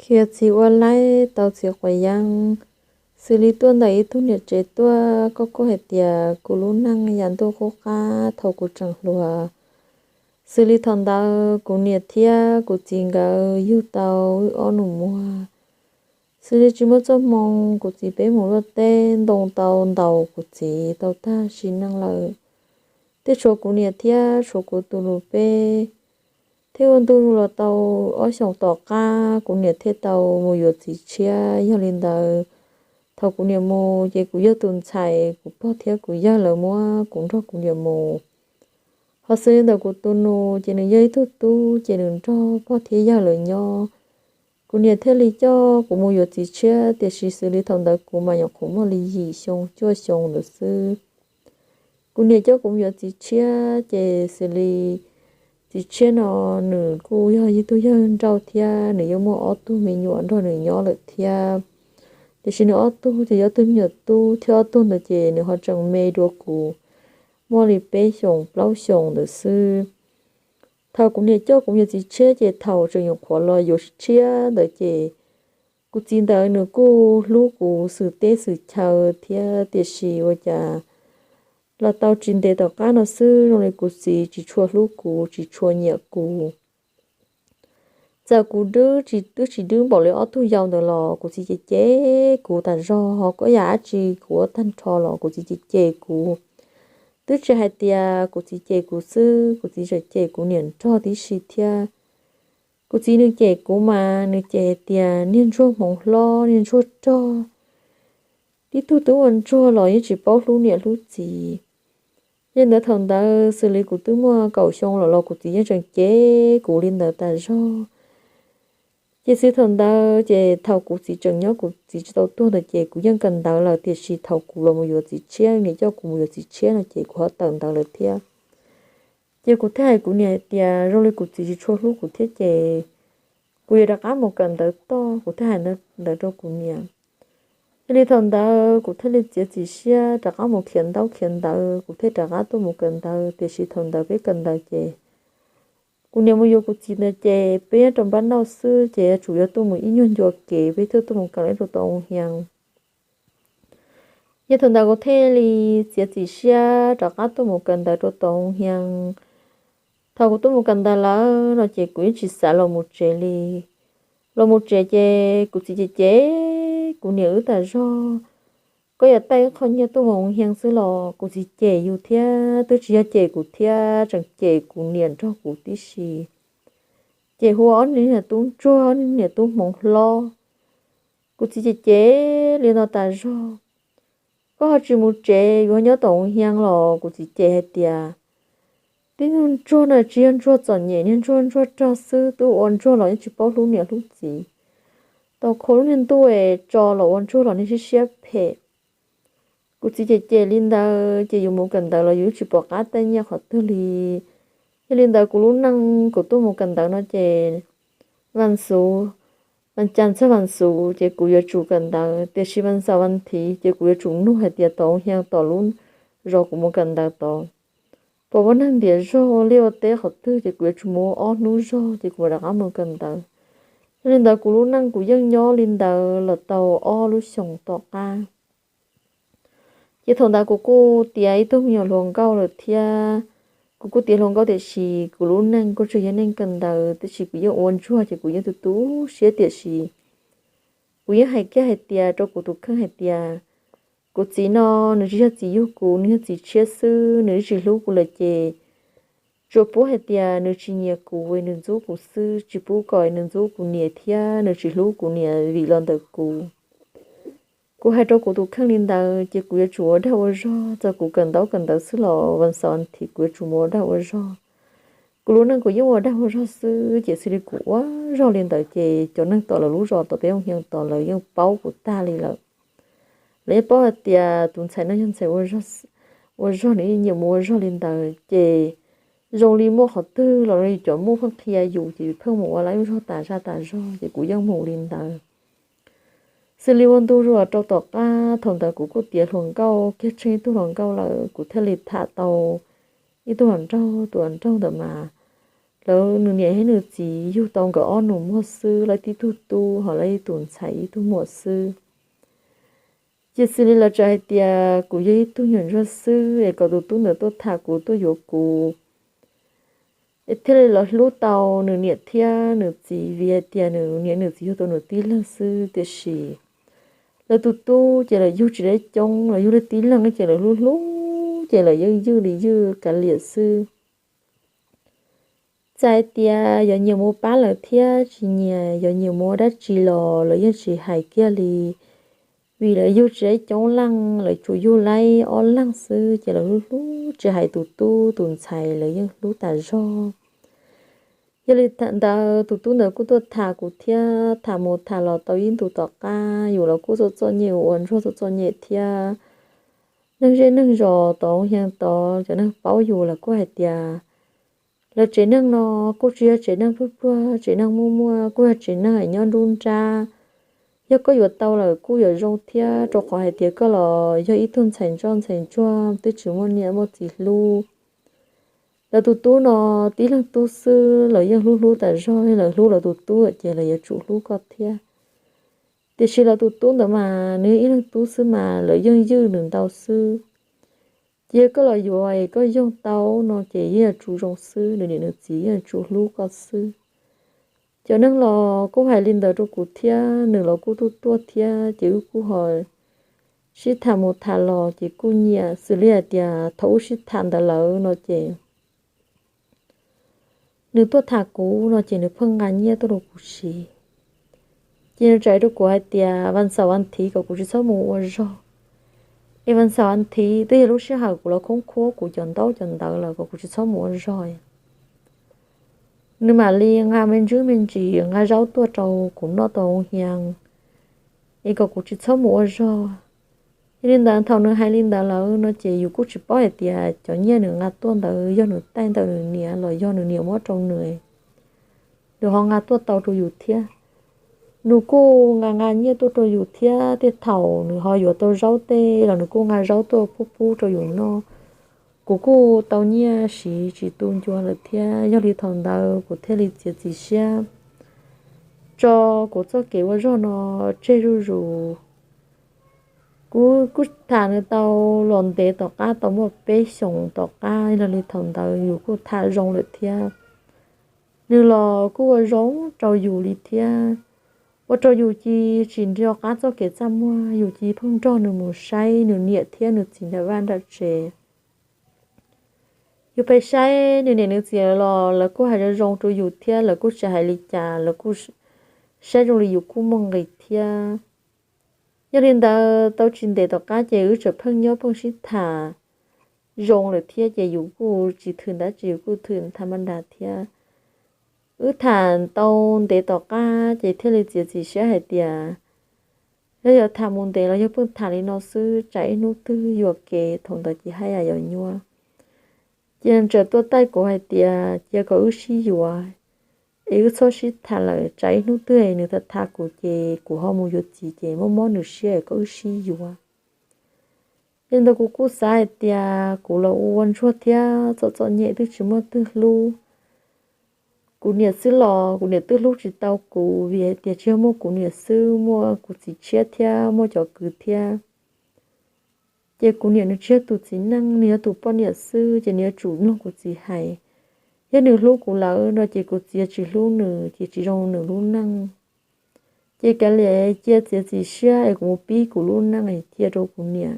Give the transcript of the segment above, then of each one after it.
Khiav txiv ua laib tau txiv quav yeeb, xws li tuaj ntawm ib tug niam tsev tuaj. Koj kuj hais tias kuv lub neej yav ntuj qub qab thaum kuv tseem hluas. Xws li thaum ntawd kuv niam thiab kuv txiv nkawd yug tau wb ob nus muag. Xws li tsis muaj txoj hmoo, kuv txiv peb mus luaj teb ntoo tau ntaus kuv txiv tau tag sim neej lawm. Thiaj tshuav kuv niam thiab tshuav kuv tus nus peb. Thiab ua ntu zus los tau ob xyoos tom qab kuv niam thiaj tau mus yuav txiv tshiab. Yog li ntawd, thaum kuv niam mus ces kuv yog tus ntxhais, kuv pog thiab kuv yawg lawv muab kuv nrog kuv niam mus. Ho xws li ntawm kuv tus nus ces nws yog ib tug tub ces nws nrog pog thiab yawg lawv nyob. Kuv niam thiaj li coj kuv mus yuav txiv tshiab, tiam sis xws li thaum ntawd kuv mas nyuam qhuav muaj li yim xyoo cuaj xyoo ntawd xwb. Kuv niam coj kuv mus yuav txiv tshiab ces xws li txiv tshiab no nws kuj yog ib tug yawg nrauj thiab nws yeej muaj ob tug me nyuam nrog nws nyob lawm thiab. Tiam sis nws ob tug ces yog ob tug me nyuam tub thiab ob tug ntawd ces nws ho tseem me dua kuv muaj li peb xyoos plaub xyoos ntawd xwb. Thaum kuv niam coj kuv mus yuav txiv tshiab ces thaum tseem nyuam qhuav los yuav tshiab ntawd ces kuv txiv ntawd nws kuj hlub kuv xwm teb xwm chaw thiab, tiam sis ua cas los tau tsis ntev tom qab no xwb zoo li kuv txiv tsis tshua hlub kuv, tsis tshua nyiam kuv. Txawm kuv dwb tsis, twb tsis dwb npaum li ob tug yau ntawd los kuv txiv cem cem kuv tas zog, ho koj yam dab tsi kuv ua tag nrho los kuv txiv cem cem kuv. Twb tsis hais tias kuv txiv cem kuv xwb, kuv txiv tseem cem kuv niam nrog tib si thiab. Kuv txiv nws cem kuv mas nws cem hais tias niag ntsuag hmoov hlob, niag ntsuag rog, tib tug twb ua ntsuag los yeej tsis paub hlub niam hlub txiv. Yog li ntawd thaum ntawd xws li kuv twb muaj kaum xyoo lawm los kuv txiv yeej tseem cem kuv li ntawd tas zog. Ces xws li thaum ntawd ces thaum kuv txiv tseem nyob, kuv txiv tsis tau tuag ntawd ces kuv yeej kawm ntawv lawm, tiam sis thaum kuv los mus yuav txiv tshiab, niam coj kuv mus yuav txiv tshiab no ces kuv ho tawm ntawv lawm thiab. Ces kuv thiaj hais kuv niam hais tias zoo li kuv txiv tsis tshua hlub kuv thiab ces kuv yuav rov qab mus kawm ntawv toj, kuv thiaj hais ntawd rau kuv niam. Yog li thaum ntawd kuv thiaj li txiav txim siab rov qab mus khiav ntaub khiav ntawv, kuv thiaj rov qab tuaj mus kawm ntawv, tiam sis thaum ntawd peb kawm ntawv ces kuv niam mus yuav kuv txiv ntawd ces peb nyob rau npab nauj xwb ces yuav tsum yuav tuaj mus ib nyuag ncua kev peb thiaj tuaj mus kawm rau tom Hoo Hias. Yog thaum ntawd kuv thiaj li txiav txim siab rov qab tuaj mus kawm ntawv rau tom Hoo Hias. Thaum kuv tuaj mus kawm ntawv lawm no ces kuv yeej tsis xav los mus tsev li. Los mus tsev ces kuv txiv cem cem kuv niam wb tas zog. Koj yuav taij ib qho nyiaj tuaj mus Hoo Hias xwb los kuv txiv cem yus thiab, twb tsis yog cem kuv thiab, tseem cem kuv niam nrog kuv tib si. Ces hu ua ob niag niam tub ntsuag, ob niag niam tub hmoov hlob. Kuv txiv cem cem li no tas zog. Koj ho tsis mus tsev, yuav nyob tom Hoo Hias los? Kuv txiv cem hais tias tib tug ntsuag no tsis yog ntsuag txom nyem, niag ntsuag ntsuag rog xwb, twb ua ntsuag los yeej tsis paub hlub niam hlub txiv. Tau kho lub niag ntuj es tso los ua ntsuag los niag siab siab phem. Kuv txiv cem cem li ntawd ces yus mus kawm ntawv los yus tsis pom qab taij nyiaj qhov twg li. Yog li ntawd kuv lub neej kuv tuaj mus kawm ntawv no ces vas xuv, vas cas txog vas xuv ces kuv yuav tsum kawm ntawv, tiam sis vas xaum vas thiv ces kuv yuav tsum nug hais tias tom Hoo Hias tom lub zos kuv mus kawm ntawv tod puas muaj neeg ntiav zog ua liaj ua teb qhov twg ces kuv yuav tsum mus ua ob hnub zog ces kuv mam rov qab mus kawm ntawv. Yog li ntawd kuv lub neej kuv yeej nyob li ntawd los tau ob lub xyoos tom qab. Ces thaum ntawd kuv kuj tiav ib tug me nyuam hluas nkauj lawm thiab. Kuv kuj tiav hluas nkauj tiam sis kuv lub neej kuj tseem yog neej kawm ntawv, tiam sis kuv yeej ua ntsuag ces kuv yeej tu tu siab, tiam sis kuv yeej hais kiag hais tias rau kuv tus kheej hais tias kuv txiv no nws tsis yog txiv yug kuv, nws yog txiv tshiab xwb, nws tsis hlub kuv lawm ces tsuas pub hais tias nws tsis nyiam kuv es nws ntxub kuv xwb, tsis pub kom nws ntxub kuv niam thiab nws tsis hlub kuv niam vim los ntawm kuv. Kuv hais rau kuv tus kheej li ntawd ces kuv yuav tsum ua dag ua zog, txawm kuv kawm ntaub kawm ntawv xwb los vas xaum vas thiv kuv yuav tsum mus ua dag ua zog. Kuv lub neej kuv yeej ua dag ua zog xwb, ces xws li kuv ua zog li ntawd ces cov neeg tom lawv lub zos tom peb Hoo Hias tod lawv yeej paub kuv tag li lawm. Lawv yeej paub hais tias tus ntxhais no yog ntxhais ua zog, nws yeej nyiam mus ua zog li ntawd, ces zoo li muaj qhov twg los li cov muaj pheej qhia yus ces yus pheej mus ua lawv lub zog tas zaj tas zog, ces kuv yeej mus li ntawd. Xws li ua ntu zus rau tom qab, thaum ntawd kuv kuj tiav hluas nkauj kiag tsheej ib tug hluas nkauj lawm, kuv thiaj li tham tau ib tug hluas nraug, tus hluas nraug ntawd mas lawv nws niam thiab nws txiv yug tau nkawd ob nus muag xwb, lawv tib tug tub ho lawv ib tus ntxhais ib tug muam xwb. Ces xws li lawv txawm hais tias kuv yog ib tug nyuam ntsuag xwb es kom tus tub ntawd tuaj tham kuv tuaj yuav kuv, es thiaj li los hlub tau nws niam thiab nws txiv, vim hais tias nws niam nws txiv yug tau nws tib leeg xwb. Tiam sis lawv tus tub ces lawv yug tsis deb coob, lawv yug li tib leeg ces lawv hlub hlub ces lawv yeej ywj li ywj kav liam xwb. Txawm hais tias yog nyias mus pab lawv thiab tsis nyias, yog nyias mus ua dab tsi los lawv yeej tsis hais kiag li. Vim lawv yug tsis deb coob leej, lawv tsuas yug laib ob leeg xwb ces lawv hlub hlub tsis hais tus tub tus ntxhais, lawv yeej hlub tas zog. Yog li ntawd tus tub ntawd kuj tuaj tham kuv thiab, tham mus tham los tau ib ntus tom qab yus los kuj txom txom nyem, ua ntsuag txom txom nyem thiab. Neeg zej neeg zos tod, hee tod, cov neeg paub yus los kuj hais tias lawv tsev neeg no kuj tsis yog tsev neeg pluag pluag, tsev neeg muaj muaj, kuj yog tsev neeg nyob nruab nrab. Yog koj yuav tau lawm kuj yuav zoo thiab, rau qhov hais tias koj los yog ib tug ntxhais ntsoj ntxhais ntsuag twb tsis muaj niam muaj txiv hlub. Lawv tus tub no tib leeg tub xwb, lawv yeej hlub hlub tas zog, lawv hlub lawv tus tub ces lawv yuav tsum hlub koj thiab. Tiam sis lawv tus tub ntawd mas nws yog ib leeg tub xwb mas lawv yeej ywj nws ntau xwb. Cia koj los yuav es koj yoog tau no ces yeej yuav tsum zoo xwb, nws niam nws txiv yeej yuav tsum hlub koj xwb. Cov neeg los kuj hais li ntawd rau kuv thiab, nws los kuj tuaj tuaj thiab ces wb kuj ho sib tham mus tham los ces kuj nyiam, xws li hais tias thaum wb sib tham ntawd lawm no ces nws tuaj tham kuv no ces nws pheej nqa nyiaj tuaj rau kuv siv. Ces nws txawm rau kuv hais tias vas xaum vas thiv kom kuv tsis txhob mus ua zog, es vas xaum vas thiv twb yog lub sij hawm kuv los khoob khuab kuv cov ntaub cov ntawv lawm, kom kuv tsis txhob mus ua zog. Nws mam li nqa me ntsis me ntsis nqa zaub tuaj rau kuv noj tau hoo hias, es kom kuv tsis txhob mus ua zog. Yog li ntawd thaum nws hais li ntawd lawm no ces yus kuj tsis paub hais tias cov nyiaj nws nqa tuaj ntawd yog nws taij ntawm nws niam los yog nws niam muab rau nws, nws ho nqa tuaj tau rau yus thiab. Nws kuj nqa nqa nyiaj tuaj rau yus thiab, tej thaum nws ho yuav tau zaub tej los nws kuj nqa zaub tuaj pub pub rau yus noj. Kuv kuj tau nyiaj siv tsis tu ncua lawm thiab. Yog li thaum ntawd kuv thiaj li txiav txim siab tso kuv txoj kev ua zog no tseg zuj zus. Kuv kuj tham nws tau los ntev tom qab, tau muaj peb xyoos tom qab, yog li thaum ntawd yus kuj tham zoo lawm thiab. Nws los kuj ua zoo rau yus li thiab, ua rau yus cia tsis nco qab txoj kev txaj muag, yus cia pheej nrog nws mus saib nws niam thiab nws txiv nram vaj nram tsev. Yus pheej saib nws niam nws txiv los lawv kuj hais zoo zoo rau yus thiab, lawv kuj tsis hais li cas, lawv kuj saib zoo li yus kuj muaj nqis thiab. Yog li ntawd tau tsis ntev tom qab ces wb tseem pheej nyob pheej sib tham zoo lawm thiab, ces yus kuj tsis thwm dab tsi, yus kuj thwm tham maj nras thiab. Wb tham tau ntev tom qab ces thiaj li txiav txim siab hais tias yog yuav tham mus ntev los yog pheej tham li no xwb, tsam ib hnub twg yuam kev thaum ntawd ces haj yam yuav nyuaj. Ces nws txawm tuaj taij kuv hais tias cia kom wb sib yuav, es wb txhob sib tham lawm, tsam ib hnub twg nws tham tham kuv ces kuv ho mus yuav txiv ces mob mob nws siab, kom wb sib yuav. Yog li ntawd kuv kuj xav hais tias kuv los ua ntsuag thiab txom txom nyem twb tsis muaj twg hlub. Kuv niam xwb los kuv niam twb hlub tsis tau kuv, vim hais tias tsis yog muaj kuv niam xwb, muaj kuv txiv tshiab thiab muaj cov kwv thiab. Ces kuv niam nws tsis yog tus txiv neej, nws yog tus poj niam xwb, ces nws yuav tsum mloog kuv txiv hais. Yog nws hlub kuv lawm no ces kuv txiv tsis hlub nws, ces tsis zoo nws lub neej. Ces kav liam cia txiav txim siab es kuv mus pib kuv lub neej cia rau kuv niam,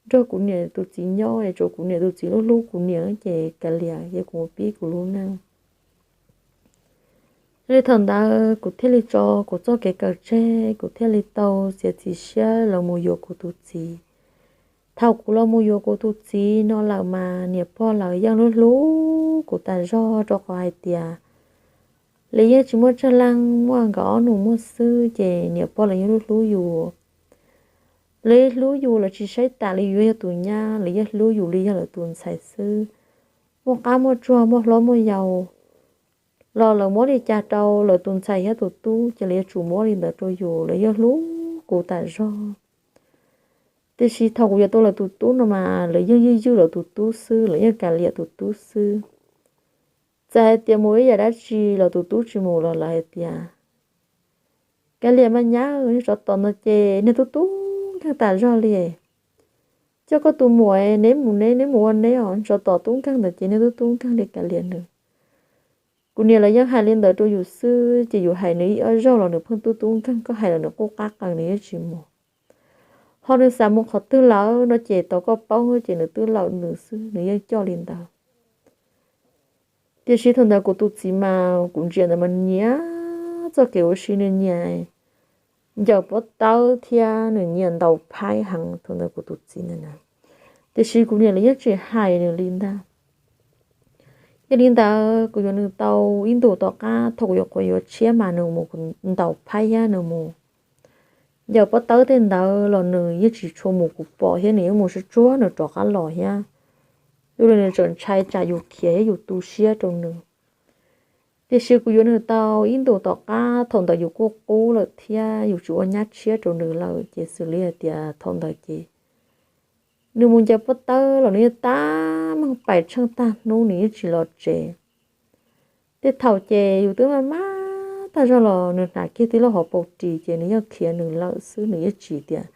nrog kuv niam tus txiv nyob es tsuav kuv niam tus txiv hlub hlub kuv niam, ces kav liam cia kuv mus pib kuv lub neej. Yog li thaum ntawd kuv thiaj li tso kuv txoj kev kawm tseg, kuv thiaj li tau txiav txim siab los mus yuav kuv tus txiv. Thaum kuv los mus yuav kuv tus txiv no lawm mas niam pog lawv yeej hlub hlub kuv tas zog, rau qhov hais tias lawv yeej tsis muaj tsawg leej, muaj nkawd ob nus muag xwb, ces niam pog lawv yeej hlub hlub yus. Lawv hlub yus, lawv tsis saib tas li yus yog tus nyab, lawv yeej hlub yus li yog lawv tus ntxhais xwb. Muaj qab muaj tsuag, muaj hlob muaj yau los lawv muab li cas rau lawv tus ntxhais thiab tus tub ces lawv yuav tsum muab li ntawd rau yus, lawv yeej hlub kuv tas zog. Tiam sis thaum kuv yuav tau lawv tus tub no mas lawv yeej ywj ywj lawv tus tub xwb, lawv yeej kav liam tus tub xwb. Txawm hais tias mus ib yam dab tsi los tus tub tsis mus los lawv hais tias, Kav liam mas nyab, niag tsov tom no ces niag tub tub nkeeg tas zog li. Coj koj tus muam neb mus neb, neb mus ua neb os, tsov tom tub nkeeg ntawd ces niag tub tub nkeeg li kav liam nws. Kuv niam lawv yeej hais li ntawd rau yus xwb ces yus hais nws ib ob zaug los nws pheej tub tub nkeeg, koj hais los nws quj qab qees, nws yeej tsis mus. Ho nws xav mus qhov twg lawm no ces tau koj paub ces nws twb lawm nws xwb, nws yeej coj li ntawd. Tiam sis thaum ntawd kuv tus txiv mas kuv ntsia ntawd mas nyiam txoj kev ua si, nws nyiam ncaws pob tawb thiab nws nyiam ntaus phaib heev thaum ntawd kuv tus txiv ntawd na. Tiam sis kuv niam lawv yeej tsis hais nws li ntag. Yog li ntawd kuv yuav nws tau ib ntus tom qab thaum kuv yuav qhuav yuav tshiab mas nws mus ntaus phaib thiab nws mus ncaws pob tawb tej ntawd los nws yeej tsis tshua mus kuv pom thiab, nws yeej mus tsuag tsuag nws rov qab los thiab. Yus li nws tseem ntshai tsam yus khiav thiab yus tu siab rau nws. Tiam sis kuv yuav nws tau ib ntus tom qab thaum ntawd yus kuj qub lawm thiab yus tsis ua nyab tshiab rau nws lawm ces xws li hais tias thaum ntawd ces nws mus ncaws pob tawb los nws yeej tab meeg pais tsheej tag hnub nws yeej tsis los tsev. Tej thaum ces yus twb maj maj tag zog los nws hnav kiag tib lub hauv paus ris ces nws yeej khiav nws lawm xwb, nws yeej tsis tias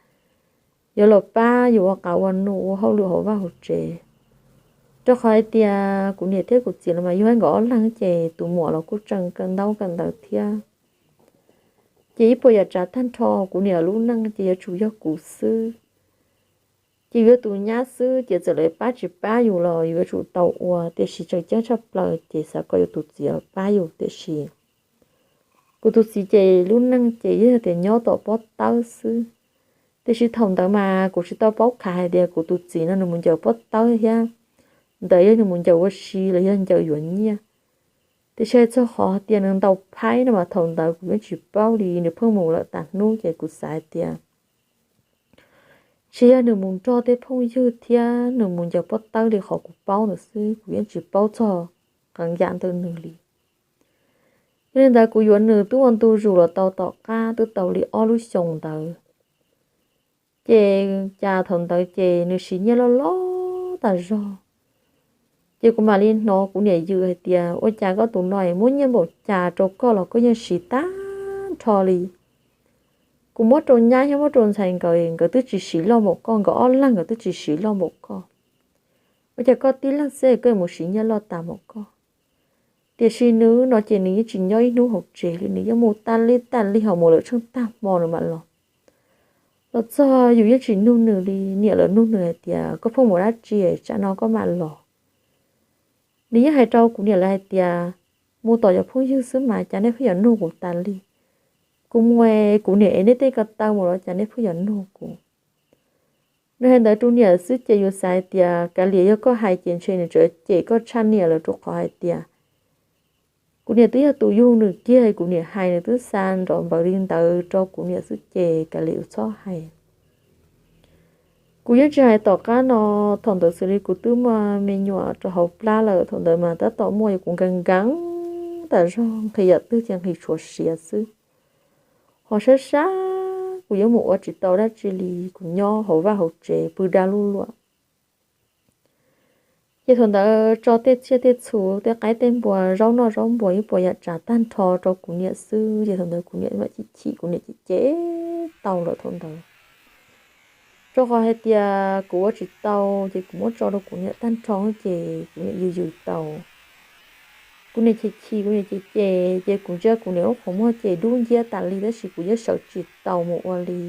yuav los pab yus ua qav ua num ua hauj lwm hauv vaj hauv tsev. Rau qhov hais tias kuv niam thiab kuv txiv los mas yug ib nkawd ob leeg ces tus muam los kuj tseem kawm ntaub kawm ntawv thiab. Ces ib puas yam tsav tag nrho kuv niam lub neej ces yuav tsum yog kuv xwb. Ces yus yog tus nyab xwb ces txawm lawv pab tsis pab yus los yus yuav tsum tau ua, tiam sis tseem ceeb tshaj plaws ces xav kom yus tus txiv los pab yus. Tiam sis kuv tus txiv ces lub neej ces yog tias nyob tom pob tawb xwb. Tiam sis thaum ntawd mas kuv tsis tau paub khav hais tias kuv tus txiv no nws mus ncaws pob tawb thiab ntawd yog nws mus ncaws ua si los yog ncaws yuav nyiaj. Tiam sis hais txog qhov tias nws ntaus phaib no mas thaum ntawd kuv yeej tsis paub li, nws pheej mus lawm tas hnub ces kuv xav hais tias tsis yog nws mus nrog tej phooj ywg thiab nws mus ncaws pob tawb li qhov kuv paub ntawd xwb, kuv yeej tsis paub txog qee yam ntawm nws li. Yog li ntawd kuv yuav nws twb ua ntu zus los tau tom qab twb tau li ob lub xyoos ntawd. Ces cas thaum ntawd ces nws siv nyiaj loj loj tas zog. Ces kuv mam li hnov kuv niam yws hais tias ua cas koj tus no muab nyiaj npaum cas rau koj los koj yeej siv tag nrho li. Kuv muab rau nyab thiab muab rau ntxhais nkawd, nkawd twb tsis siv loj npaum koj, nkawd ob leeg nkawd twb tsis siv loj npaum koj. Ua cas koj tib leeg xwb koj mus siv nyiaj loj tas npaum koj. Tiam sis nws no ces nws yeej tsis nyob ib hnub hauv tsev li, nws yeej mus tas li tas li, ho mus lawm tsheej tag hmo nws mam los. Los txog yus yeej tsis nug nws li, niam lawv nug nws hais tias koj pheej mus dab tsi tsam no koj mam los. Nws yeej hais rau kuv niam lawv hais tias mus tom cov phooj ywg xwb mas cas nej pheej yuav nug kuv tas li. Kuv mus kuv niam ev nej tej ko taw mus los cas nej pheej yuav nug kuv. Nws hais ntawd rau niam xwb ces yus xav hais tias kav liam, yog koj hais ces ntshe nws tseem cem koj tshaj niam lawm, rau qhov hais tias kuv niam twb yog tus yug nws kiag, kuv niam hais nws twb xa nrov npaws li ntawd rau kuv niam xwb ces kav liam yus txhob hais. Kuv yeej tsis hais tom qab no, thaum ntawd xws li kuv twb muaj me nyuam rau hauv plab lawm, thaum ntawd mas tab tom muaj yog kuv nkees nkees tas zog, nqhis yam twg ces nqhis tshuav siav xwb. Ho sab sab kuv yeej mus ua tsis tau dab tsi li, kuv nyob hauv vaj hauv tsev pw dab lub luam. Ces thaum ntawd tso tej tsiaj tej txhu, tej qaib tej npua, zaub noj zaub npua, ib puas yam tsav tag nrho rau kuv niam xwb, ces thaum ntawd kuv niam mam chim chim, kuv niam cem cem tau lawm thaum ntawd. Rau qhov hais tias kuv ua tsis tau, ces kuv muab tso rau kuv niam tag nrho ces kuv niam yws yws tau. Kuv niam chim chim, kuv niam cem cem, ces kuv ntsia kuv niam lub qhov muag ces dub nciab tas li, tab sis kuv yeej sawv tsis tau mus ua li.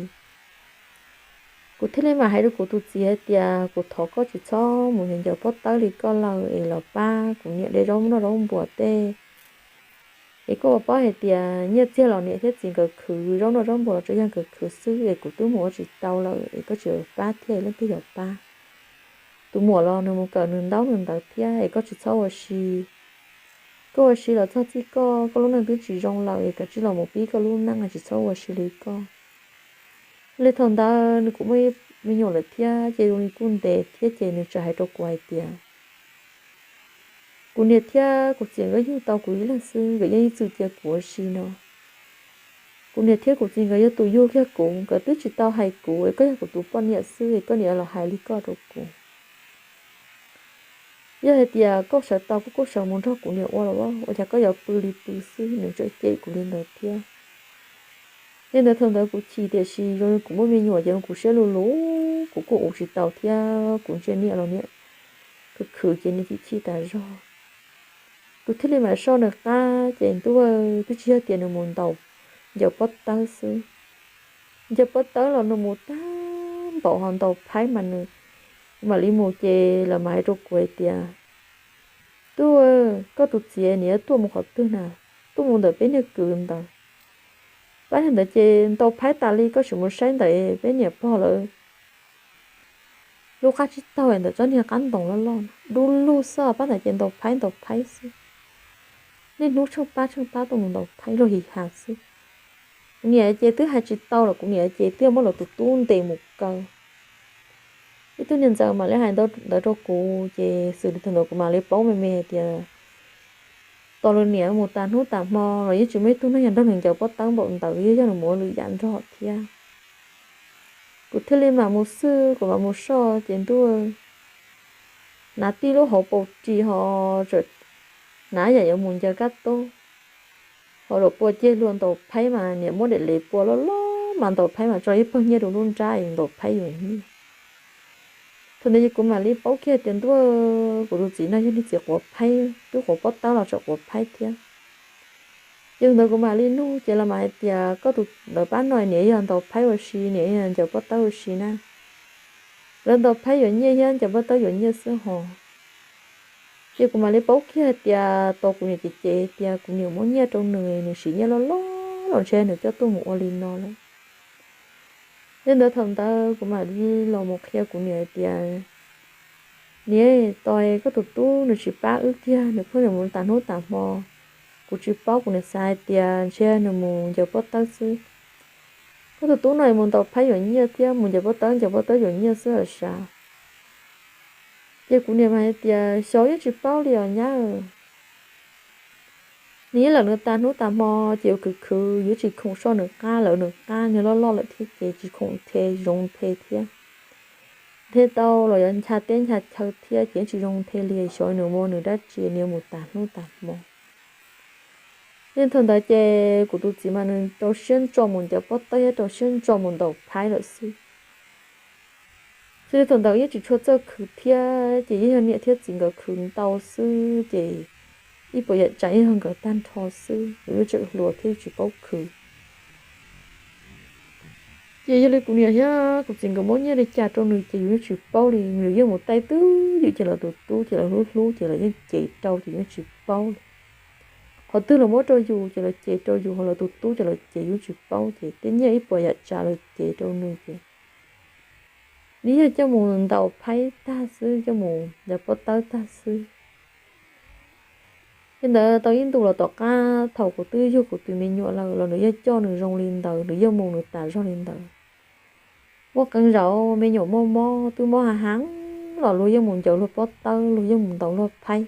Kuv thiaj li mam hais rau kuv tus txiv hais tias kuv thov koj tsis txhob mus ncaws pob tawb li koj lawm es los pab kuv niam de zaub noj zaub npua tej. Es koj ua paub hais tias nyiaj txiag los niam thiab txiv nkawd khwv, zaub noj zaub npua los tsuas yog nkawd khwv xwb, es kuv twb mus ua tsis tau lawm es koj tsis pab thiab leej twg yuav pab? Tus muam los nws mus kawm nws ntaub nws ntawv thiab es koj tsis txhob ua si. Koj ua si los txog txij koj, koj lub neej twb tsis zoo lawm es kav tsij los mus pib koj lub neej, tsis txhob ua si li koj. Li thaum ntawd nws kuj muaj me nyuam lawm thiab ces zoo li kuj ntev thiab ces nws txawm hais rau kuv hais tias kuv niam thiab kuv txiv nkawd yug tau kuv ib leeg xwb, nkawd yeej ib txwm cia kuv ua si no. Kuv niam thiab kuv txiv nkawd yog tus yug kiag kuv, nkawd twb tsis tau hais kuv es koj yog kuv tus poj niam xwb es koj niam los hais li koj rau kuv. Yog hais tias koj sawv tau koj kuj sawv mus nrog kuv niam ua los, ua cas koj yuav pw li pw xwb, nws tseem cem kuv li ntawd thiab. Yog ntawd thaum ntawd kuv chim tiam sis zoo li kuv muaj me nyuam ces kuv siab luv luv, kuv kuj ua tsis tau thiab, kuv ntsia niam los niam khwv khwv ces niam chim chim tas zog. Kuv thiaj li mam soj nws qab ces ntuj, twb tsis yog tias nws mus ntaus ncaws pob tawb xwb, ncaws pob tawb los nws mus tag npaum ho ntaus phaib mas nws, kuv mam li mus ces lawv mam hais rau kuv hais tias, Tub, koj tus txiv niam tuaj mus qhov twg na? Tuaj mus ntawm peb niag kwv ntawd. Pab niag ntawd ces ntaus phaib tas li, koj sim mus saib ntawm peb niam pog lawv lub qab tsib taug ntawm tsob niag qab ntoos loj loj dub lug xwb, pab ntawd ces ntaus phaib ntaus phaib xwb. Niaj hnub tsheej pab tsheej pab tuaj mus ntaus phaib luag hi ha xwb. Kuv niam ces twb hais tsis tau los kuv niam ces twb muab lawv tus tub ntes mus kaw. Ib tug niag ntxawm mam li hais ntawd rau kuv ces xws li thaum ntawd kuv mam li paub me me hais tias tos lawv niam mus tas hnub tas hmo los yeej tsis muaj ib tug neeg yog nrog nws ncaws pob tawb npaum ntawd, yog yog nws mus ua lwm yam nrog thiab. Kuv thiaj li mam mus xwb, kuv mam mus soj ces ntuj, hnav tib lub hauv paus ris ho tseem hnav yam yuav mus ncaws kab tub, ho los pua ceg luag ntaus phaib mas niam muab daim lev pua loj loj mas ntaus phaib mas tso ib pawg nyiaj rau lub nrab es ntaus phaib yuav nyiaj. Thaum ntawd ces kuv mam li paub kiag tias ntuj, kuv tus txiv no yog niag txiv quav phaib, twb quav pob tawb los tseem quav phaib thiab. Ces ntawd kuv mam li nug ces lawv mam hais tias koj tus ntawd pab no niam yog ntaus phaib ua si, niam yog ncaws pob tawb ua si na. Lawv ntaus phaib yuav nyiaj thiab ncaws pob tawb yuav nyiaj xwb hos. Ces kuv mam li paub kiag hais tias tau kuv niam cem cem tias kuv niam muab nyiaj rau nws, nws siv nyiaj loj loj los ntshe nws coj tuaj mus ua li no lawm. Yog ntawd thaum ntawd kuv mam li los mus qhia kuv niam hais tias, Niam, tos koj tus tub nws tsis pab wb kiag, nws pheej mus tas hnub tas hmo. Kuv tsis paub, kuv niam xav hais tias ntshe nws mus ncaws pob tawb xwb. Koj tus tub no mus ntaus phaib yuav nyiaj thiab mus ncaws pob tawb ncaws pob tawb yuav nyiaj xwb los sav. Ces kuv niam mas hais tias xyov, yeej tsis paub li os nyab. Nws yeej lawm nws tas hnub tas hmo ces yuav khwv khwv, yuav tsis khoom soj nws qab, lawv nws qab niag loj loj lawm thiab ces tsis khoom nthe zoo nthe thiab. Nthe tau los yuav ncha teb ncha chaw thiab ces yeej tsis zoo nthe li, xyov nws muaj nws dab tsi, nws mus tas hnub tas hmo. Yeej thaum ntawd ces kuv tus txiv mas nws rau siab ntso mus ncaws pob tawb thiab rau siab ntso mus ntaus phaib lawm xwb. Xws li thaum ntawd yeej tsis tshua txawj khwv thiab ces yeej yog niam thiab txiv nkawd khwv ntau xwb ces ib puas yam tsav yeej yog nkawd tag nrho xwb, kuv yeej tseem hluas thiab yeej tsis paub khwv. Ces yog li kuv niam thiab kuv txiv nkawd muab nyiaj li cas rau nws ces yus yeej tsis paub li, nws yeej mus taij twb ywm ces lawv tus tub ces lawv hlub hlub ces lawv yeej cev rau ces yeej tsis paub li. Qhov twg lawv muab rau yus ces lawv cev rau yus, ho lawv tus tub ces lawv cev yus tsis paub, ces tej nyiaj ib puas yam tsav lawv cev rau nws ces nws yog coj mus ntaus phaib tag xwb, coj mus ncaws pob tawb tag xwb. Li ntawd tau ib ntus los tom qab thaum kuv twb yug kuv tus me nyuam lawm los nws yeej coj nws zoo li ntawd, nws yeej mus nws tas zog li ntawd. Muaj qee zaum me nyuam muaj mob, twb mob hav heev los luag yeej mus ncaws luag pob tawb, luag yeej mus ntaus luag phaib.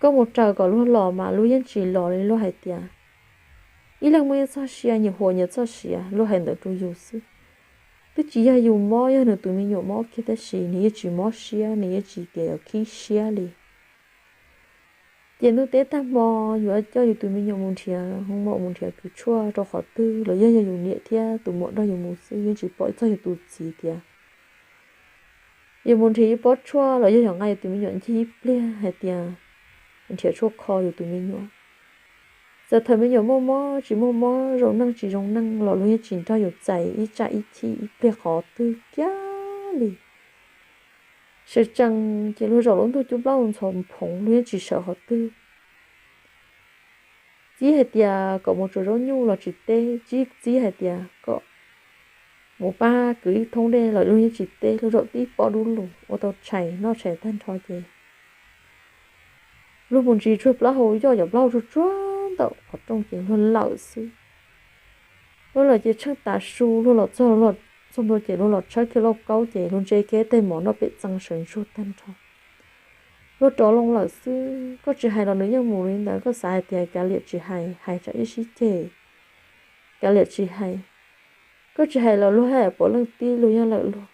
Koj mus raws kom luag los mas luag yeej tsis los li, luag hais tias ib leeg muaj ib txoj sia, nyias huam nyias txoj sia, luag hais ntawd rau yus xwb. Twb tsis yog yus mob, yog nws tus me nyuam mob kiag tab sis nws yeej tsis mob siab, nws yeej tsis tias yuav khib siab li. Ces ntuj teb tag hmo yuav coj yus tus me nyuam mus nrhiav hoo maum, mus nrhiav kws tshuaj rau qhov twg los yog yog yus niam thiab tus muam nrog yus mus xwb, yeej tsis pom ib txog yus tus txiv tias yus mus nrhiav ib pob tshuaj los yog yog nqa yus tus me nyuam ncig ib pliag hais tias nrhiav tshuaj kho yus tus me nyuam. Txawm thaum me nyuam muaj mob tsis muaj mob, zoo neej tsis zoo neej los luag yeej tsis nrog yus txais ib tsaj ib chij ib pliag qhov twg kiag li. Sawv tsees ces luag zaum lub ntuj cub plaub ntxhov phoov, luag yeej tsis sawv qhov twg. Txib hais tias kom mus tsuav zaub nyuj los tsis teb, txib txib hais tias kom mus pab kwv ib thoob dej los luag yeej tsis teb, luag zaum tib pob dub lug ua tau tshais noj tshais tag nrho ces luag mus ntsis tsuag plaub hau, yoj cov plaub hau tsuag tsuag ntawm qhov rooj ces luag lawm xwb. Luag lawm ces tsheej tav su, luag los txog, luag txog ntua ces luag los tshawb kiag lauj kaub ces luag ntse kiag tej mov noj pem txee sawv ntsuag tag nrho. Luag rov loo lawm xwb, koj tsis hais los nws yeej mus li ntawd, koj xav hais tias kav liam tsis hais, hais tsam ib sib ceg, kav liam tsis hais. Koj tsis hais los luag hais puav leej tib luag yeej lawm luag.